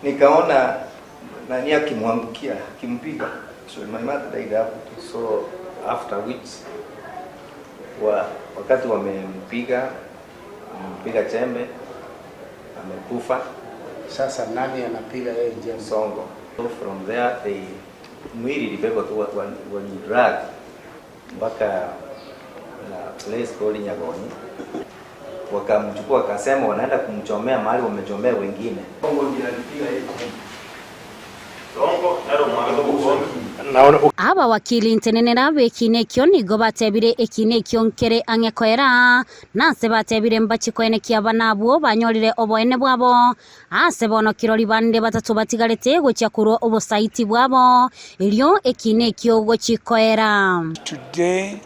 Nikaona nani akimwangukia akimpiga, so my mother died hapo tu. So after which wa, wakati wamempiga mpiga chembe amekufa. Sasa nani anapiga yeye jembe? Songo. So from there they mwili ilibebwa tu walidrag mpaka na place called Nyagonyi, wakamchukua wakasema wanaenda kumchomea mahali wamechomea wengine. Abawakili ntenenera b'ekiina ekio nigo batebire ekiina ekio nkere ang'e koera, na ase batebire mbachie koenekia abana abwo banyorire oboene bwabo. Ase bono kirori bande batato batigarete gochia korwa obosaiti bwabo, erio ekiina ekio gochia koera. Today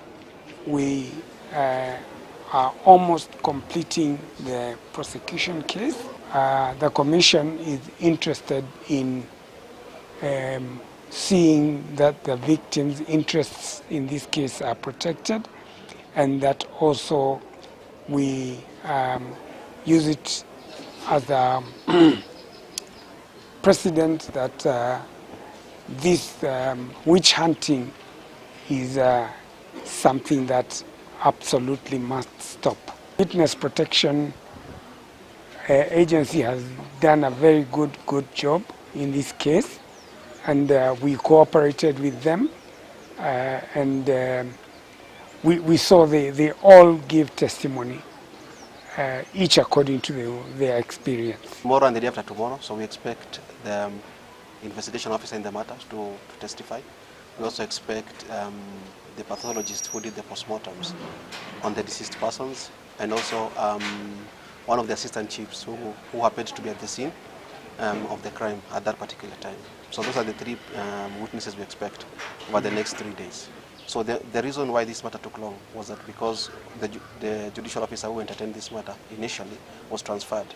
we are almost completing the prosecution case. The commission is interested in seeing that the victims' interests in this case are protected and that also we um, use it as a precedent that uh, this um, witch hunting is uh, something that absolutely must stop. Witness Protection uh, Agency has done a very good, good job in this case, and uh, we cooperated with them, uh, and um, we, we saw they, they all give testimony, uh, each according to the, their experience. Tomorrow and the day after tomorrow, so we expect the um, investigation officer in the matter to, to testify. We also expect um, the pathologist who did the postmortems on the deceased persons and also um, one of the assistant chiefs who, who happened to be at the scene um, of the crime at that particular time. So those are the three um, witnesses we expect over the next three days. So the, the reason why this matter took long was that because the, the judicial officer who entertained this matter initially was transferred.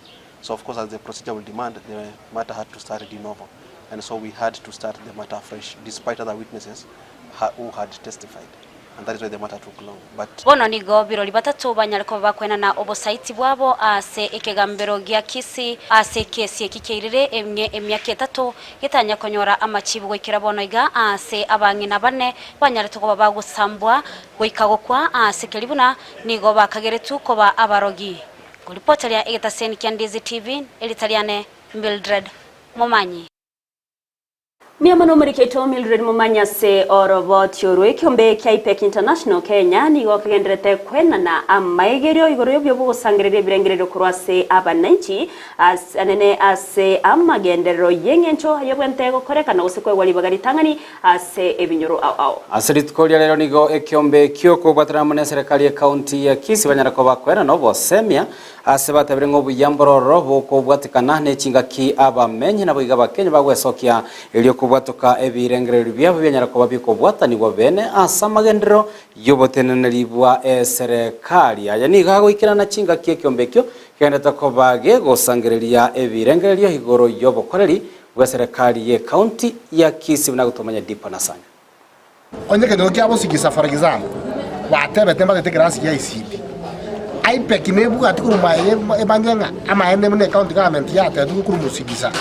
So of course, as the procedure will demand, the matter had to start de novo. And so we had to start the matter afresh, despite other witnesses ha who had testified. And that is why the matter took long. But Bono nigo birori batato banyare koba bakwenana obosaiti bwabo ase ekegambero gia Kisii ase ekesi eki kiairire emye emiaka etato getanya konyora amachibu goikera bono iga ase abang'ina bane banyarete koba bagosambwa goika gokwa ase keria buna nigo bakageretwe koba abarogi. Nkoripoteria egetaseni kia Ndizi TV, erita riane Mildred Momanyi. Mbuya mono omoriki oito Mildred Momanyi ase oroboti orwo. Ekeombe kia IPEC International Kenya nigo kegendererete kwenana amaigerio igoro y'obuya bw'ogosangereria ebirengererio korwa ase abananchi ase anene ase amagenderero y'eng'encho ayobwente gokorekana gose koegwa ribaga ritang'ani ase ebinyoro ao ao. Ase rituko ria rero nigo ekeombe ekio kobwatana amo neserekari y'ecounty ya Kisii banyara koba koenana obosemia Ase batebire ng'a obuya mbororo bokobwatekana ne chingaki abamenyi naboigo Abakenya bagwesokia erio kobwatoka ebirengererio biabo bianyara koba bikobwatanigwa bene ase amagenderero y'oboteneneri bwa eserekari. Aya nigo agoikerana chingaki ekiombe ekio kegenderete koba gegosangereria ebirengererio igoro y'obokoreri bw'eserekari y'ecounty ya Kisii buna gotomanya Dipo Nasanya. Onye ekenyoro kia bosigisa for example, batebete mbagete ekerasi gia ECD, IPEC nebwati korwa maye ebange ng'a amaene buna ecounty government yatebetigwe korwa mosigisa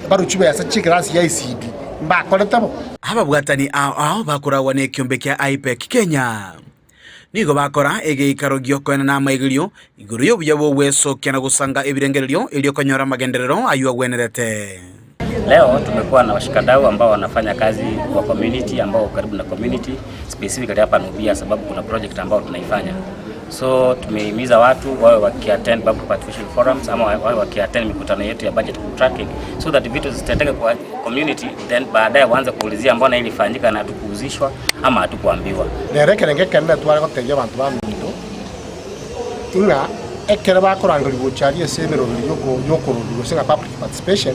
barwe chibesa chia ekerasi gia ECD mbakorete bo. Ababwatani ao ao bakoragwa nekiombe kia IPEC Kenya. Nigo bakora egeikaro gi'okoenana amaigerio igoro y'obuya bw'ogwesokia na gosanga ebirengererio erio konyora amagenderero ayio agwenerete. Leo tumekuwa na washikadau ambao wanafanya kazi kwa community ambao karibu na community specifically hapa Nubia, sababu kuna project ambao tunaifanya. So tumehimiza watu wawe wakiattend public participation forums ama wawe wakiattend mikutano yetu ya budget tracking so that vitu zitendeke kwa community, then baadaye waanze kuulizia mbona hili ilifanyika na hatukuhusishwa ama hatukuambiwa. Nere ekerengo ekenene tware gotebia abanto baminto, ng'a ekero bakorangerigwa gochia aria ase emeroberi y'okororigwa gose ng'a public participation,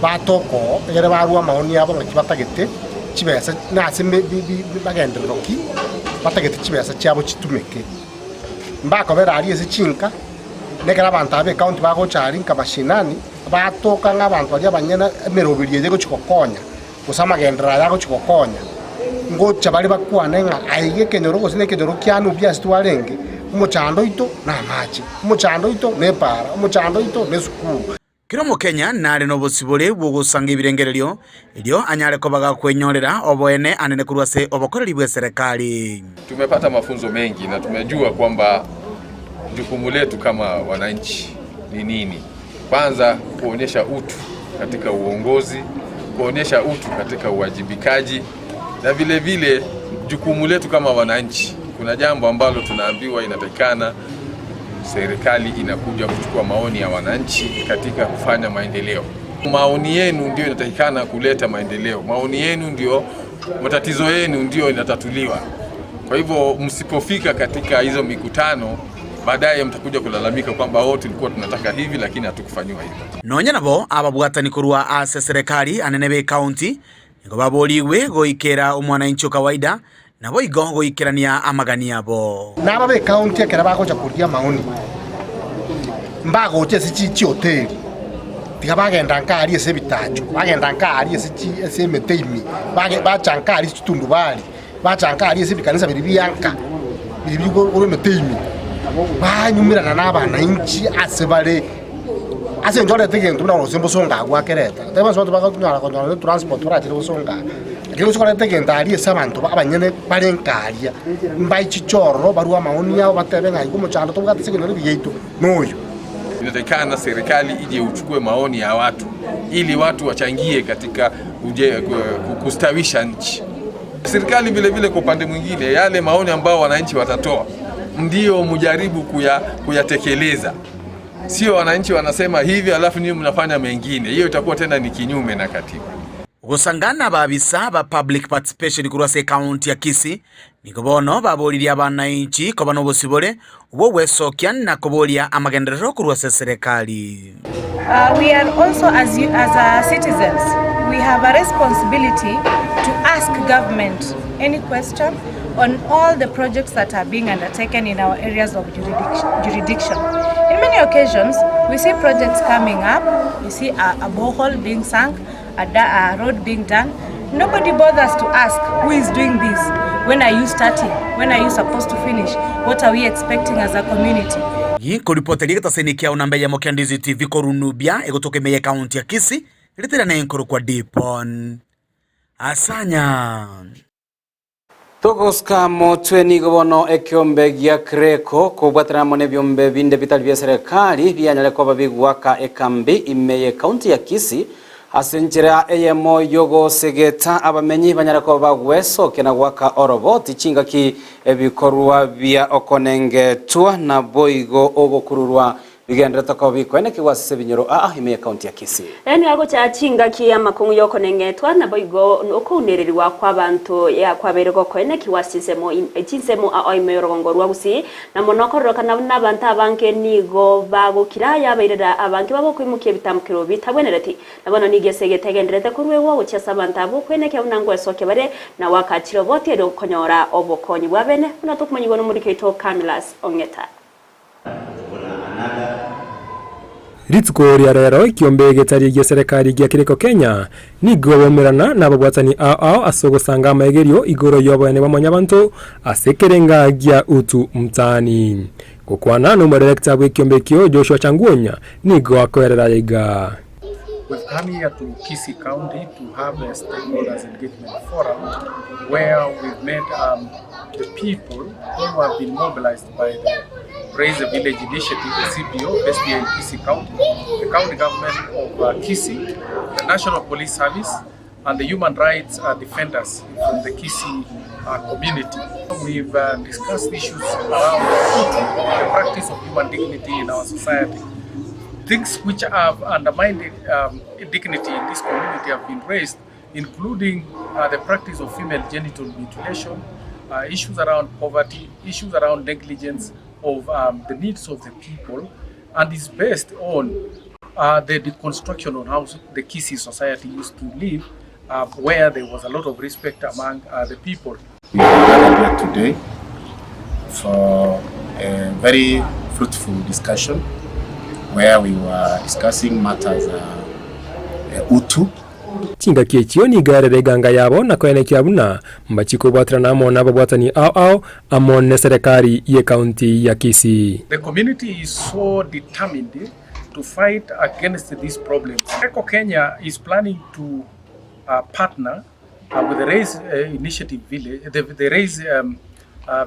batoka oo egere barue amaoni abo ng'aki batagete chibesa na ase magenderero ki batagete chibesa chiabo chitumeke. Mbakobera aria ase chinka, na ekero abanto aba b'ecounty bagocha aria nka mashinani, batoka ng'a abanto baria abanyene emeroberi eye egochia gokonya. gose amagenderero aya agochia gokonya, ngocha bare bakwane ng'a aiga ekenyoro gose nekenyoro kiane obuya ase twarenge, omochando oito namache, omochando oito nepaara, omochando oito nesukuru. Kera Omokenya nare nobosibore bw'ogosanga ebirengererio, erio anyare koba gakwenyorera oboene anene korwa ase obokoreri bw'eserekari. Tumepata mafunzo mengi na tumejua kwamba jukumu letu kama wananchi ni nini. Kwanza kuonyesha utu katika uongozi, kuonyesha utu katika uwajibikaji na vile vile jukumu letu kama wananchi. Kuna jambo ambalo tunaambiwa inatakikana serikali inakuja kuchukua maoni ya wananchi katika kufanya maendeleo. Maoni yenu ndio inatakikana kuleta maendeleo, maoni yenu ndio, matatizo yenu ndio inatatuliwa. Kwa hivyo msipofika katika hizo mikutano baadaye mtakuja kulalamika kwamba oh, tulikuwa tunataka hivi lakini hatukufanyiwa hivyo. Nonya nabo ababwatani korwa ase serekari anene b'ecounty nigo baborigwe goikera omwananchi o kawaida naboigo goikerania amagani abo. Naba b'ecounty ekero bagocha korigia amaoni, mbagocha ase chihoteli, tiga bagenda nka aria ase ebitacho, bagenda nka aria ase chi ase emete ime, bage bacha nka aria ase chitundubari. Bachanka aria ase ebikanisa biria bianka, biria biri korwa emete ime, banyumerana nabananchi ase bare, ase eng'encho orete egento buna gose mbosongo agwo akereta, tari bonsi abanto bakonyara konyora ne transport barachere bosongo aa, lakini gose koreta egento aria ase abanto abanyene bare nka aria, mbaichiche ororo barue amaoni abo batebe ng'a iga omochando tobwate ase ekenyoro eke giaito noyo. Inatakikana serikali ije uchukue maoni ya watu ili watu wachangie katika uje, kustawisha nchi. Serikali vile vile kwa upande mwingine, yale maoni ambao wananchi watatoa ndio mjaribu kuyatekeleza, sio wananchi wanasema hivi alafu nyinyi mnafanya mengine. Hiyo itakuwa tena ni kinyume na katiba. Gosangana ababisa ba public participation korwa ase ekaunti ya Kisii nigo bono baboririe abanainchi koba nobosibore bw'ogwesokia na koboria amagenderero korwa ase eserekari. Uh, we are also as, you, as uh, citizens we have a responsibility to ask government any question on all the projects that are being undertaken in our areas of jurisdiction. jurisdiction. In many occasions, we see projects coming up, we see a, a borehole being sunk, a, a road being done. Nobody bothers to ask who is doing this, when are you starting, when are you supposed to finish, what are we expecting as a community. Nkoripoteria egetaseni kiao namba eyemo kia Ndizi TV korwa Nubia egotoka ime y'ekaunti ya Kisii, ritera nenkorokwa Dipon Asanya. Togosika motwe nigo bono ekiombe gia Creco kobwatana amo nebiombe binde bitari bia serikali bianyare koba bigwaka ekambi ime ye county ya Kisii ase enchera eyemo yogosegeta abamenyi banyare koba bagwesokia na gwaka oroboti chingaki ebikorwa bia okonengetwa naboigo ogokururwa Bigenderete koba bikoenekigwa ase ebinyoro aa ime y'ecounty ya Kisii. Ere nigo agocha chingaki amakong'u y'okoneng'etwa, naboigo okounererigwa kw'abanto kwabeire gokoenekigwa ase chinsemo chinsemo ao ime y'orogongo rwa Gusii, na mono kororokana buna abanto abange nigo bagokira yabairera abange babo koimokia ebitamokero bitabwenereti. Na bono nigo esegi etegendererete koruegwa gochia ase abanto abwo okwenekia buna ngwesokia bare, na goaka chiroboti erio konyora obokonyi bw'abene, buna tokomanyigwa nomoriki oito Camillus Ong'eta. Rituko ria rero ekiombe getari gia serikali gia Kireko Kenya nigo baumerana nababwatani ao ao ase ogosanga amaegerio igoro y'oboene bwa mwanyabanto ase ekerenga gia Utu Mtaani. Gokwana nomodirector bw'ekiombe ekio Joshua Changuonya nigo akoerera iga. We've come here to Kisii County to have a stakeholders engagement forum where we've met the people who have been mobilized by the Raise the Village Initiative, the CBO, based here in Kisii County, the county government of Kisii, the National Police Service, and the human rights defenders from the Kisii community. We've discussed issues around the practice of human dignity in our society. Things which have undermined dignity in this community have been raised, including the practice of female genital mutilation, issues around poverty, issues around negligence of the needs of the people, and is based on the deconstruction on how the Kisii society used to live, where there was a lot of respect among the people. We are gathered here today for a very fruitful discussion where we were discussing matters utu. Chingaki echio nigo erere eganga yabo na koenekia buna mbachie kobwaterana amo nababwatani ao ao amo neserekari y'ecounty ya Kisii. The community is so determined to fight against these problems. Eco Kenya is planning to partner with the Raise Initiative Village, the Raise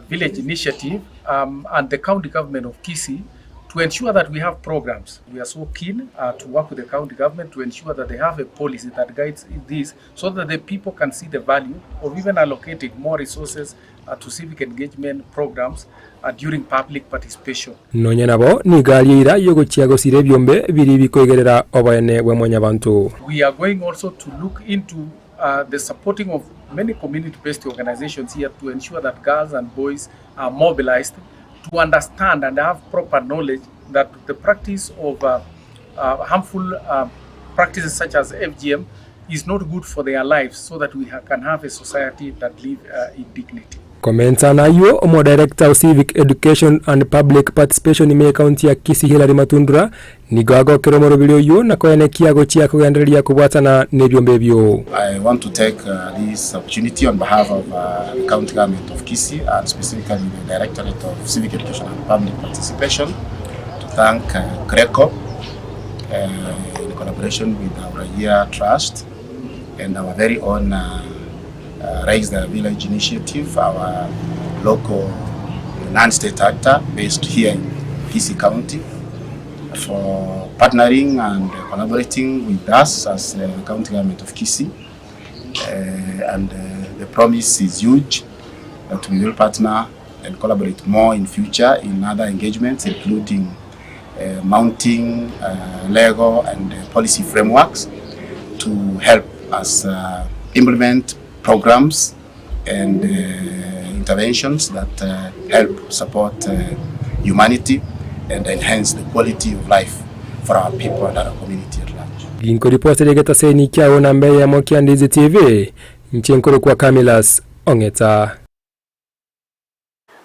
Village Initiative and the county government of Kisii to ensure that we have programs. We are so keen to work with the county government to ensure that they have a policy that guides this so that the people can see the value of even allocating more resources to civic engagement programs during public participation. Nonya nabo nigo aria eira y'ogochia gosira ebiombe biria bikoigerera oboene bwa mwanyabanto. We are going also to look into the supporting of many community-based organizations here to ensure that girls and boys are mobilized to understand and have proper knowledge that the practice of harmful practices such as FGM is not good for their lives, so that we can have a society that live in dignity. Komenta nayo omo director of civic education and public participation ime county ya Kisii Hilary Matundura nigo agokera omorobiri oyo na koenekia gochia kogendereria kobwatana na ebiombe ebio. I want to take this opportunity on behalf of the county government of Kisii and specifically the Directorate of Civic Education and Public Participation to thank CRECO in collaboration with our Raia Trust and our very own Raise the Village Initiative, our local non-state actor based here in Kisii County, for partnering and collaborating with us as the county government of Kisii. And the promise is huge that we will partner and collaborate more in future in other engagements, including mounting legal and policy frameworks to help us implement programs and interventions that help support humanity and enhance the quality of life for our people and our community at large. Ginkoripotera egetaseni kiago namba eyemo kia Ndizi TV, inche nkorokwa Camillus Ong'eta.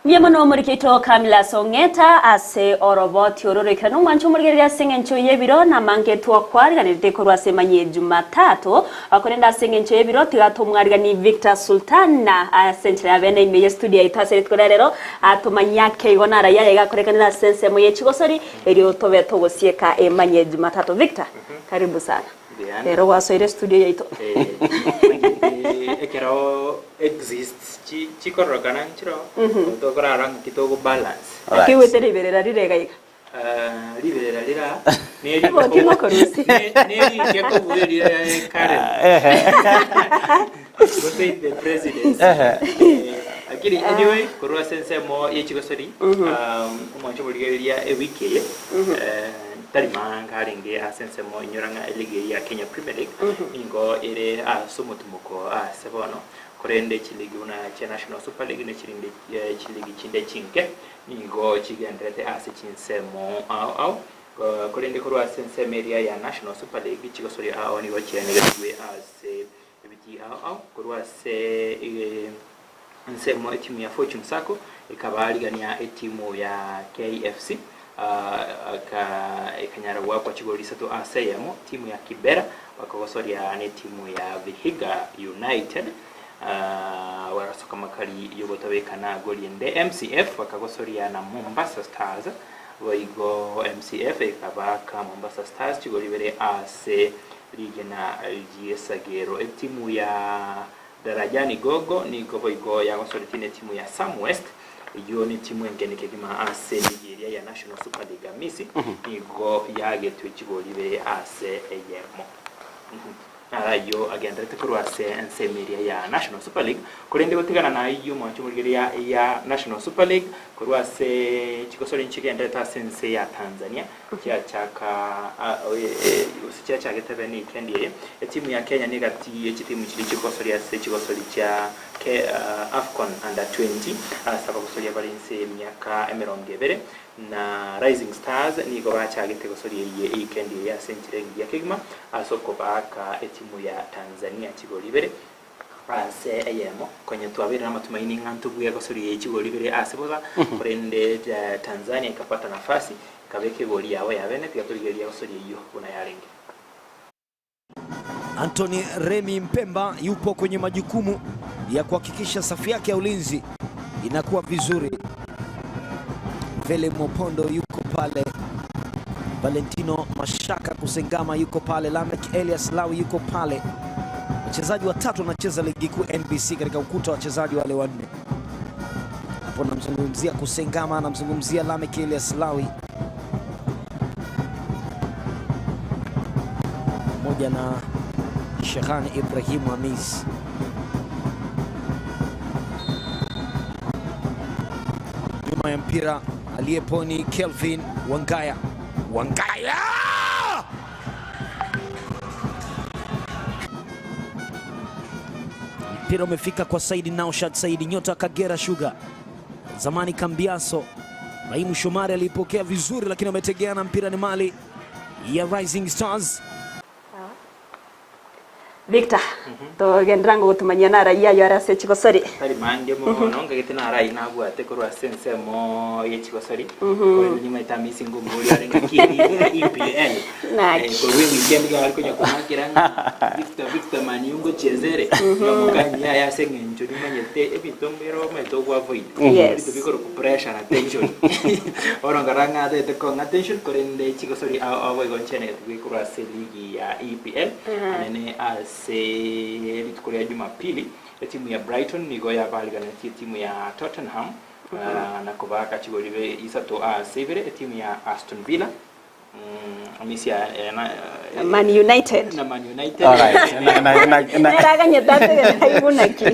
Mbuya mono omorikeito Camillus Ong'eta ase oroboti ororoikera nomwancho omorigereria ase eng'encho y'ebiro namange twakwariganerete korwa ase emanyie Jumatatu korende ase eng'encho y'ebiro tiga tomwarigani Victor Sultan ase enchera ya bene ime ye studio yaito ase rituko ria rero atomanyie ake igo naraia aiga akorekanire ase ensemo ye chigosori erio tobe togosieka emanyie Jumatatu. Victor, karibu sana. Rero gwasoire studio yaito. Ekero exist chikororokana nchiro tokorara ng'aki togo balance. Naki oigwete riberera rire iga iga? Riberera rira Rigoki ngokorusia. nerike kobua eria Karen gose the presidency. Lakini anyway korwa ase ensemo ye chigosori omwancho borigereria ewiki eye tari manga arenge ase ensemo inyora ng'a eligi eye ya Kenya Premier League nigo ere ase omotumoko ase bono korende chiligi buna chia National Super League ne chirinde chiligi chinde chinke nigo chigenderete ase chinsemo ao ao korende korwa ase ensemo eria ya National Super League chigosori ao nigo chianegetigwe ase ebiti ao ao korwa ase ensemo etimu ya Fortune Sacco ekabarigania etimu ya KFC ekanyara goakwa chigori isato ase eyemo timu ya Kibera bakagosoria ne timu ya Vihiga United warasoka makari yogotabekana gori ende MCF bakagosoria na Mombasa Stars boigo MCF ekabaka Mombasa Stars chigori bere ase Rigena ri'esagero. Etimu ya Darajani Gogo nigo boigo yagosoretie netimu ya Samwest, eyio netimu engeni kegima ase eligi eria ya National Super League Amisi nigo yagetwe chigori ibere ase eyemo. Naro ayio agenderete korwa ase ensemo eria ya National Super League, korende gotigana nayio mwanche omorigereria ya National Super League korwa ase chigosori nchigenderete ase ense ya Tanzania chiachaka gose chiachagete bene weekend eye, etimu ya Kenya negati ye chitimu chiria chigosoria ase chigosori chia Afcon Under 20 ase abagosoria bare inse y'emiaka emerongo ebere na Rising Stars nigo bachagete gosoria eye weekend eye ase enchera engiya kegima ase okobaaka etimu ya Tanzania chigori ibere Ase eyemo, konya twabeire namatumaini ng'a ntobue gosoria ye chigori ibere ase bosa, korende Tanzania ekabwata nafasi, ekabeka egori yabo ya bene, tiga torigereria gosoria eyio buna yarenge. Anthony Remy Mpemba yupo kwenye majukumu ya kuhakikisha safu yake ya ulinzi inakuwa vizuri. Vele Mopondo yuko pale, Valentino Mashaka Kusengama yuko pale, Lamek Elias Lawi yuko pale. Wachezaji watatu wanacheza ligi kuu NBC katika ukuta wa wachezaji wale wanne. Hapo namzungumzia Kusengama, namzungumzia Lamek Elias Lawi pamoja na Shekhani Ibrahim Hamis. Nyuma ya mpira aliyepo ni Kelvin Wangaya. Wangaya! Mpira umefika kwa Saidi Naushad Saidi, nyota Kagera Sugar, zamani Kambiaso. Raimu Shomari aliipokea vizuri, lakini ametegeana mpira ni mali ya Rising Stars. Victor, togenderera ng'a gotumanyia naraia ayio are ase chigosori. Tari mange mono, nkagete narai nabwate korwa ase ensemo ye chigosori, korende nimaete amisi ngomoria are ng'aki eri EPL. Naki. Eh, korwa ewikendi iga bare konya komakera ng'a Victor Victor Man U ngochiesa ere, nkamokania yaya ase eng'encho nimanyete ebinto mbire omanyete ogoavoid. Yes. Ebinto bikorokwa pressure na tension. Bono nkarora ng'a atagete kong'a tension korende chigosori ao ao boigo nchenegete korwa ase eligi ya EPL. Anene ase rituko ria Jumapili, etimu ya Brighton nigo yabariganetie etimu ya Tottenham na kobaaka chigori ibe isato ase ibere etimu ya Aston Villa. Amisia na Man United. Na Man United. Alright. Na- na- na- na- Neraganyete ase egento naki.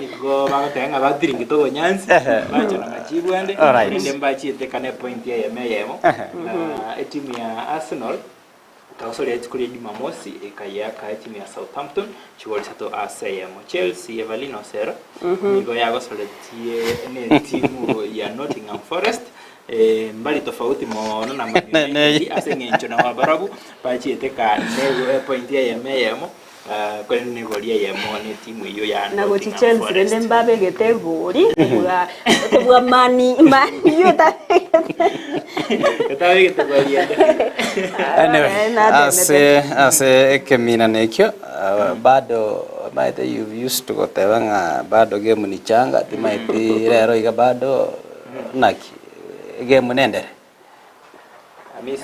Nigo bagoteba ng'a batiringete obonyansi bacha na machibu ande Alright. korende mbachiete kane point eyemo eyemo. Na etimu ya Arsenal Ekagosoria rituko ria Jumamosi, ekayeaka etimu ya Southampton chigori isato ase eyemo. Chelsea Evelyn Osero nigo yagosoretie netimu ya Nottingham Forest eh, mbari tofauti mono na Man United ase eng'encho nabo abarabwo bachiete ka nego epointi eyemo eyemo ah, korende negori eyemo netimu eyio ya Na gochi Nottingham Chelsea Forest. rende mbabegete egori kobua kobua mani mani etabegete. Etabegete gori ende. Anyway, Natemete. ase ase ekeminano ekio ah, bado maete you've used to goteba ng'a bado game ni changa timaeti rero iga bado naki egame nendere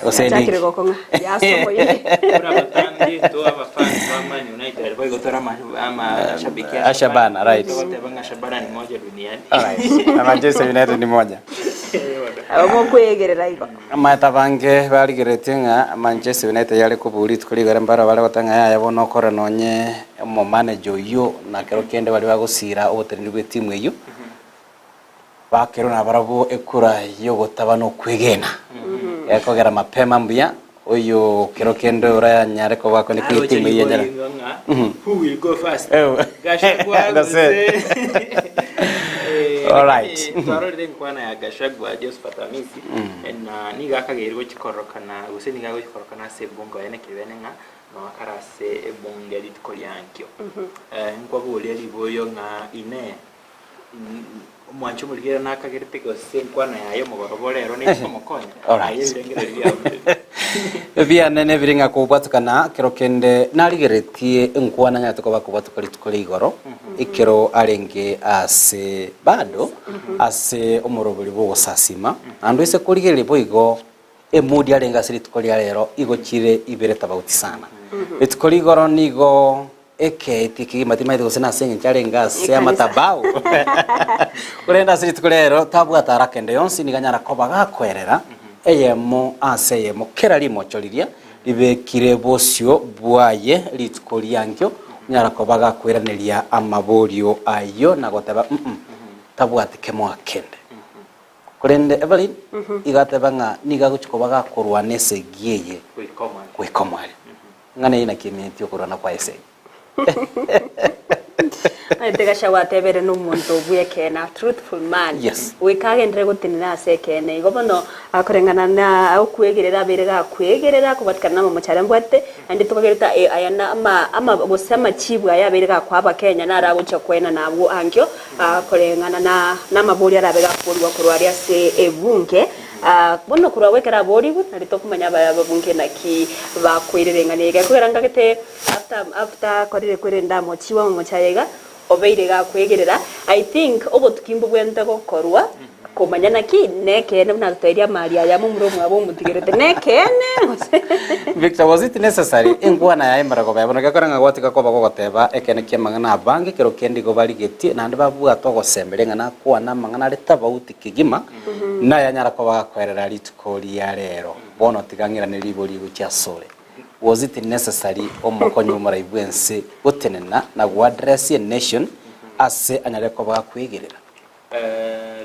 Gose Yachakire ligi. gokong'a yasomoire. Buna abatambi to abafans ba Man United boigo tore ama- amashabiki a A Shabana, right. Togoteba ng'a Shabana ni moja duniani. Alright. Na Manchester United ni moja. Abo mokwegerera igo. Amaete abange barigeretie ng'a Manchester United yare kobua rituko rigoro mbaro bare goteba ng'a yaya bono okore nonye omomanager oyio na kero kende baria bagosira oboteneneri bwe etimu eyio. Bakerwe nabarabwo ekura y'ogotaba nokwegena, ekogera mapema mbuya, oyo kero kende oranyare koba akone Aroche kwetimu nigo eyio nyara. oringo ng'a Mhm. who will go first? Ew. Gachagua Gose. gose Eh, Alright. lakini twarorire enkwana ya Gachagua Josephat Amisi na nigo akageirwe gochikororokana gose nigo agochikororokana ase ebunge oye nekeri bene ng'a nonya kare ase ebunge rituko ria nkio. Eh, nkwaboria riborio ng'a inee Omwanchi omorigereria nakagerete gose enkwana yaye omogoroba ore ero nechi komokonya? Alright. Aye ebirengererio biao mbibe. Ebiane nebire ng'a kobwatukana kero kende narigeretie enkwana nyarete koba kobwatuka rituko ria igoro ekero arenge ase bado ase omoroberi bw'ogosasima naende oise korigereria boigo emudi arenge ase rituko ria rero igo chire ibere tofauti sana. Rituko rigoro nigo ekeeti kegima timaeti gose nase eng'encho arenge ase Ekanisa. amatabau. Korende ase rituko rero tabwate haraka ende yonsi nigo anyara koba gakoerera eyemo ase eyemo kera rimocho riria ribekire bosio bwaye rituko riankio onyara koba gakoiraneria amaborio ayio na goteba mm tabwati kemoa kende. Korende Evelyn igo ateba ng'a nigo agochia koba gakorwana esegi eye goika omoerio. Ng'a neye naki emineti okorwana kwaye esegi. Omanyete Gachagua atebire nomonto bw'ekeene, a truthful man. Yes. Goika agenderere gotenena ase ekeene. Igo bono akoreng'ana na okwegerera abeire gakwegerera akobwatikana na amamocho aria mbwatete, naende tokagerete aya na ama ama gose amachibu aya abeire gakoa abakenya naro agochia koenana abwo ankio koreng'ana na namaborio arabe gakoborigwa korwa aria ase ebunge. Bono korwa agwo ekero aborigwe nario tokomanya ababunge naki bakoirereng'ania iga. Ekogera ngagete after after akorire kwerenda amochiwe amamocho aya iga, obeire iga akwegerera, I think obotuki mbobwenerete gokorwa komanya naki nekeene buna atotebirie amari aya momura omwabo omotigerete nekeene gose. Victor, was it necessary enkwana yaye mara kobea bono gekora ng'a gwatiga koba gogoteba ekeene ki'amang'ana abange ekero kende igo barigetie naende babwate ogosemeria ng'a nakwane amang'ana are tabauti kegima nayanyara koba gakoerera rituko ria rero bono tiga ng'irane ribori gochia asore. Was it necessary omokonyi bw'omorai bw'ense gotenena na goaddress a nation ase anyare koba gakwegerera?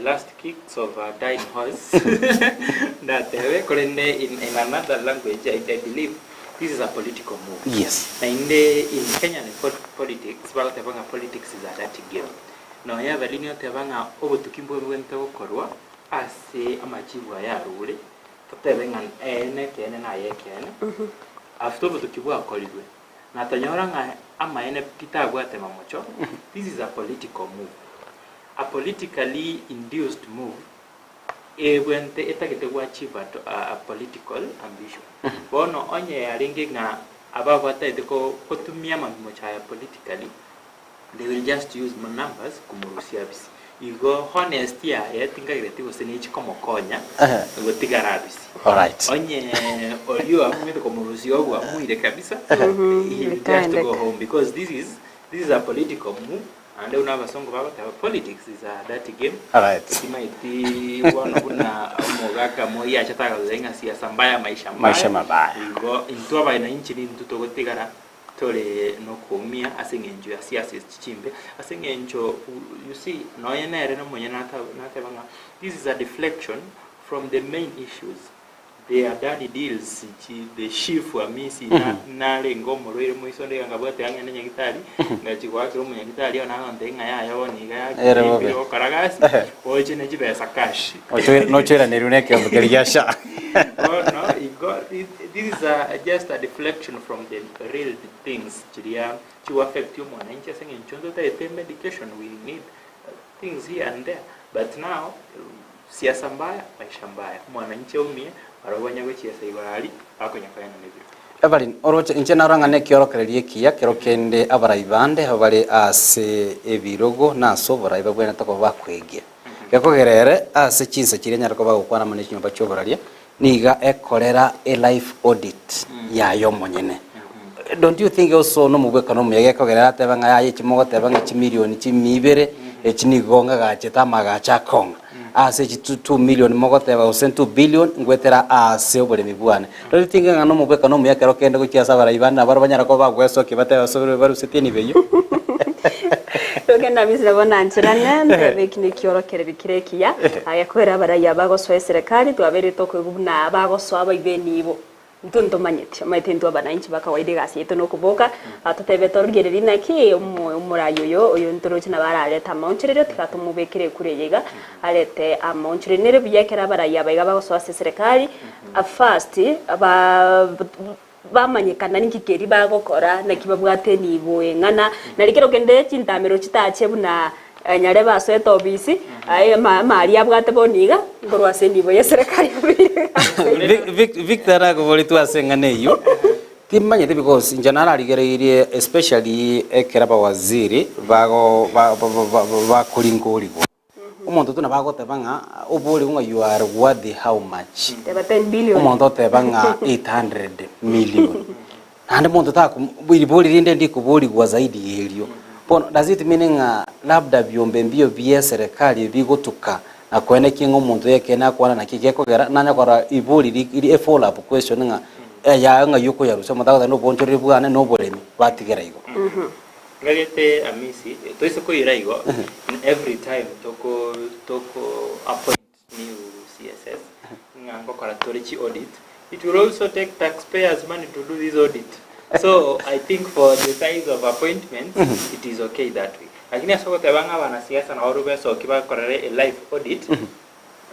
Last kicks of a dying horse ndatebe korende in, in another language I, I believe this is a political move. Yes. Naende in Kenyan politics bagoteba ng'a politics is a dirty game. Nonya Evelyn oteba ng'a obotuki mbwebwenerete gokorwa ase amachibu aya arure Totebe ng'a ee nekeene na aye ekeene, after obotuki bwakorirwe, na tonyora ng'a amaene pi tabwate mamocho, this is a political move, a politically induced move ebwente etagete go achieve a, a political ambition. Bono onye yarenge ng'a aba batagete ko kotumia amamocho aya politically, They will just use numbers komorusia abisi. Igo honesty yaye tinkagereti gose nechi komokonya gotigara abisi. Alright. Onye oria oamwete komorusia obwo amuire kabisa, he will just go home because this is this is a political move naende buna abasongo bagoteba politics is a dirty game. Alright. Timaeti bono buna omogaka moi achete agatotebia ng'a siasa mbaya maisha mbaya. Maisha mabaya. Igo intwe abainanchi nintwe togotigara Tore nokoumia ase engencho ya siasa echi chimbe, ase engencho you see nonya nere nomonyene nateba ng'a this is a deflection from the main issues, the Adani deals chi the SHIF Amisi narenge omorwaire moiso ndaiga nkabwate ang'e nyagitari, ngachia goakera omonyagitari one agontebia ng'a yaya bono iga Ere bobe. yakimbire gokora gasi, oche ne chibesa cash. Nochoiranerwe na ekeombe keria gia SHA. Bono igo this is a, just a deflection from the real things chiria chigo affect omwananchi ase eng'encho ntotagete medication we need things here and there but now siasa mbaya maisha mbaya omwananchi aumie barabwo banya gochiesa igoro aria bakonya koenana ebiro. Evelyn, oroche inche narora ng'a nekiorokererio ekiya kero kende abarai bande abare ase ebirogo na ase oborai babwenerete koba bakwegia. Gekogera ere ase chinsa chiria anyare koba agokwana amo ne chinyomba chi'oboraria, niga ekorera e life audit yaye omonyene. Don't you think also nomobwekano omuya gekogera ere atebe ng'a yaya echi mogoteba ng'a chimilioni chimia ibere echi nigo ng'agachete amagacho akong'a ase echi two million mogoteba gose two billion ngwetera ase oboremi bwane. Don't you think ng'a nomobwekano omuya ekero kende gochia ase abarai bande nabo banyare koba bagwesokia batebe ase barusetie enibo eyio? Togenda Misiri nabo nancherane, ntebe eki nekiorokererio kere ekiya, agekoera abaraiyo abagosoa eserekari, twabeire tokoigwa buna abagosoa baibe enibo. Intwe ntomanyeti, omanyete intwe abananchi ba kawaida egasi yaito nokoboka, totebe torigererie naki omo omorai oyo, oyo ntoroche nabo ararete amaonchorerio, tiga tomobekere ekura eye iga, arete amaonchorerio. Nere buya ekero abaraiyo aba iga bagosoa ase eserekari, first, ba bamanyekana ninki keria bagokora, naki babwate enibo eng'ana, nari kero kende chintamero chitache buna nyarebe asoete obisi, aye ama amari abwate bono iga, nkorwa ase enibo ya eserekari abeire Vic- Vic- Victor nakoboretwe ase eng'ana eyio, timanyeti because inche nararigereirie especially ekero abawaziri bago ba- ba- ba- ba- bakoringorigwa. Omonto tu nabo agoteba ng'a oborigwe ng'a you are worthy how much? Teba 10 billion. Omonto oteba ng'a 800 million. Naende monto takom ribori rinde ndikoborigwa zaidi ya erio. Bono does it mean ng'a labda biombe mbio bie serikali bigotuka na koenekia ng'a omonto oyo ekeene akwana naki gekogera nanya korora ribori ri ri e follow up question ng'a ayaye ng'ai okoyarusia omonto agoteba nobonchoreri bwane na oboremi batigera igo. Ngagete Amisi, toise koira igo, every time toko toko appoint new CSS ng'a ngokora tore chi audit, it will also take taxpayers money to do this audit. So I think for the size of appointments, it is okay that way. Lakini ase ogoteba ng'a abanasiasa nabo barwe besoki bakorere a life audit,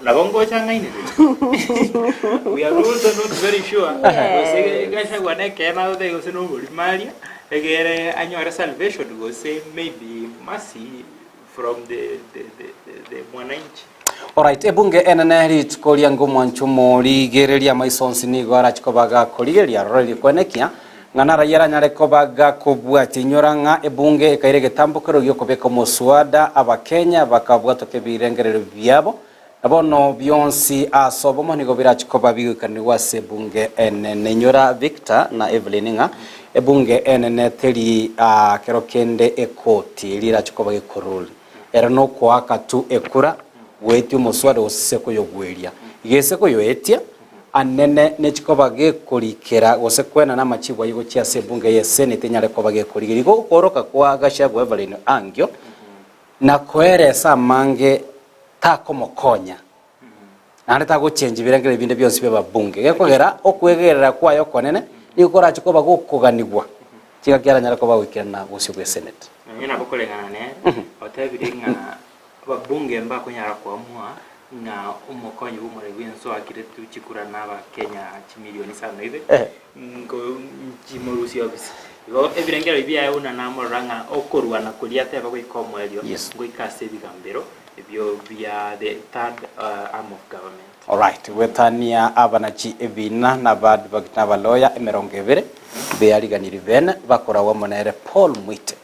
nabo ngocha ng'ainereria. We are also not very sure gose Gachagua nekeene agoteba gose noborimo aria, egere anyore salvation gose maybe mercy from the, the, the, the, the mwananchi. Alright, ebunge enene rituko ria ng'omwanchumo rigereria amaiso onsi nigo arache koba gakorigereria aroro erio kwenekia ng'a narayia aranyare koba gakobwatia. Inyora ng'a ebunge ekaira egetambokero gi'okobeka omoswada abakenya bakabwatoka ebirengererio biabo, na bono bionsi ase obomo nigo birache koba bigoikaranigwa ase ebunge enene. Inyora Victor na Evelyn ng'a ebunge enene teri aa kero kende ekoti eria erache koba gekorul. Ere nokoaka tu ekura, goetia omoswada gose ase koyogweria. Iga ase koyoetia, anene nechikoba gekorikera gose kwenana amachibu ayio gochia ase ebunge ye senate enyare koba gekorigeria. Igo okooroka kwa Gachagua Evelyn Angio na koeresa amange takomokonya naende tagochenji birengererio binde bionsi bi'ababunge. Gekogera okwegerera kwaye okonene nigo korache koba gokoganigwa chingaki aranyare koba goikerana bosio bw'esenate. Nonya nabo koreng'ana nere, otebire ng'a ababunge mbakonyara koamua ng'a omokonyi bw'omoreri bw'ense oakire chikura na abakenya chimilioni isano ibe, nko nchimorusie ofisi. Igo ebirengererio biaye buna namorora ng'a okorwana koria ateba goika omoerio, ngoika ase ebigambero ebio bia the third arm of government. Alright, goetania abanachi ebina na abaadvocate na abaloya emerongo ebere beyariganirie bene bakoragwa amo nere Paul Mwite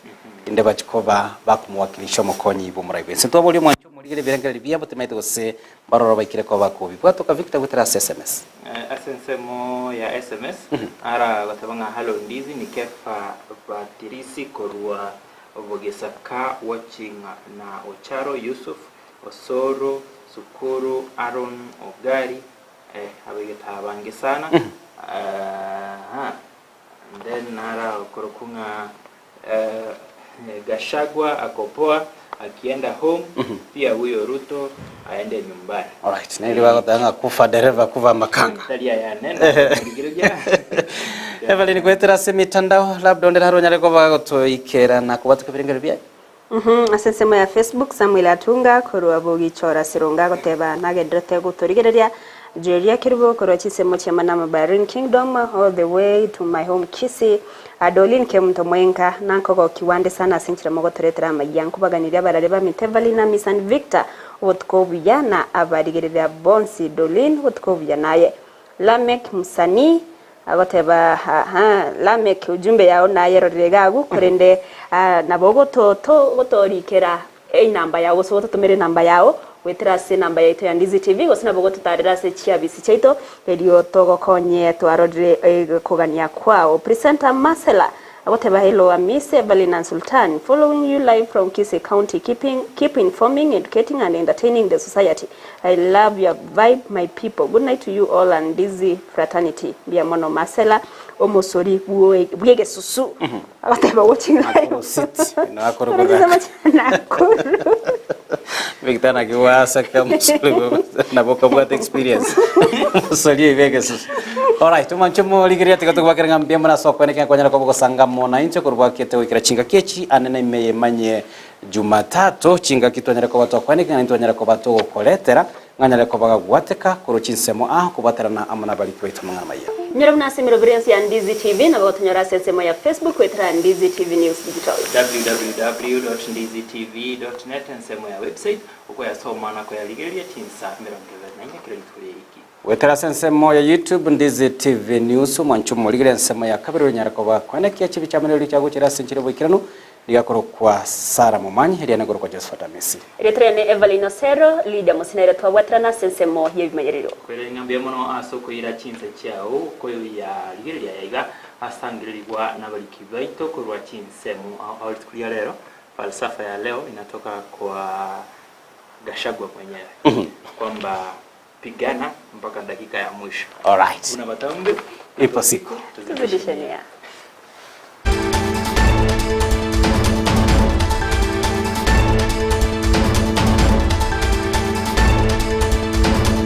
rinde bachie koba bakomowakilisha omokonyi bw'omorai bw'ense. Twaboria omwanchi omorigere ebirengererio biabo timaete gose mbaroro baikire koba bakobibwatoka Victor goetera ase sms. Ase ensemo ya sms ara goteba ng'a hallo Ndizi ni Kefa Batirisi korwa Bogesaka watching na Ocharo Yusuf Osoro Sukuru Aaron Ogari eh abaigete abange sana Ahaa and then nara okorokwa ng'a eh, Gachagua ako poa akienda home pia huyo Ruto aende nyumbani. Alright, neri bagoteba ng'a kufa dereva kuva makanga. Tari ayane nakorigereria. Evelyn goetera ase emitandao labda onde naro onyare koba gotoikera na kobwatoka ebirengererio biaye. Mhm, ase ensemo ya Facebook, Samuel Atunga korwa Bogichora Sironga agoteba nagenderete gotorigereria Julia Kerubo korwa chinsemo chia Manama Bahrain Kingdom all the way to my home Kisii Adolin Kemunto Mwenka nankogokiwa ande sana ase enchera mogotoretera amaiya nkobaganirie abarare baminto Evelyn Amisa and Victor obotuko obuya na abarigereria bonsi Dolin obotuko obuya naye Lameck Musanii Agoteba, Aha, Lameck, ujumbe yao nayerorire iga agwo, korende nabo ogotorikera enamba yao gose ogototomera enamba yao goetera ase enamba yaito ya Ndizi TV gose nabo ogototarera ase chiabisi chiaito erio togokonye twarorire kogania kwao. Presenter Marcella Agoteba hello Amisi, Evelyn and Sultan following you live from Kisii county keeping keep informing, educating and entertaining the society I love your vibe my people good night to you all and Dizzy fraternity mbuya mono Marcella omosori bwegesusu agoteba watching live Nakuru City, Nakuru Nakuru. Victor naki gwaseka omosori nabo okabwate experience omosori oibe egesusu. Alright, omwanche omorigereria tiga tokobakera ng'a mbuya mono ase okwenekera ng'a kwanyara koba ogosanga amo na inche korwa bwakete goikera chingaki echi ane na ime emanye Jumatatu chingaki twanyare koba twakwenekera ng'a intwanyare koba togokoretera ng'a nyare koba gagwateka korwa chinsemo aa kobwaterana amo nabariki baito amang'ana amaya. Inyora buna ase emeroberi yonsi ya Ndizi TV, nabo gotonyora ase ensemo ya Facebook goetera Ndizi TV News Digital. www.ndizitv.net ensemo ya website okoyasoma na koyarigereria chinsa 24 kera rituko ria ewiki. Goetera ase ensemo ya YouTube Ndizi TV News omwancho omorigereria ensemo ya kabere onyare koba koenekia chibicha amo nerio chiagochera ase enchera y'oboikeranu. Nigo akorokwa Sara Momanyi, eriane korokwa Josephat Amisi. Erieta riane Evelyn Osero, Lydia Mosinere twabwaterana ase ensemo y'ebimanyerero. Kwere ng'a mbuya mono ase okoira chinsa chiao koyarigereria ayaiga asangererigwa nabariki baito korwa chinsemo ao ao rituko ria rero. Falsafa ya leo inatoka kwa Gachagua mwenyewe kwamba pigana mpaka dakika ya mwisho. Alright. Buna batambe Ipo siku. Tuzidishenia.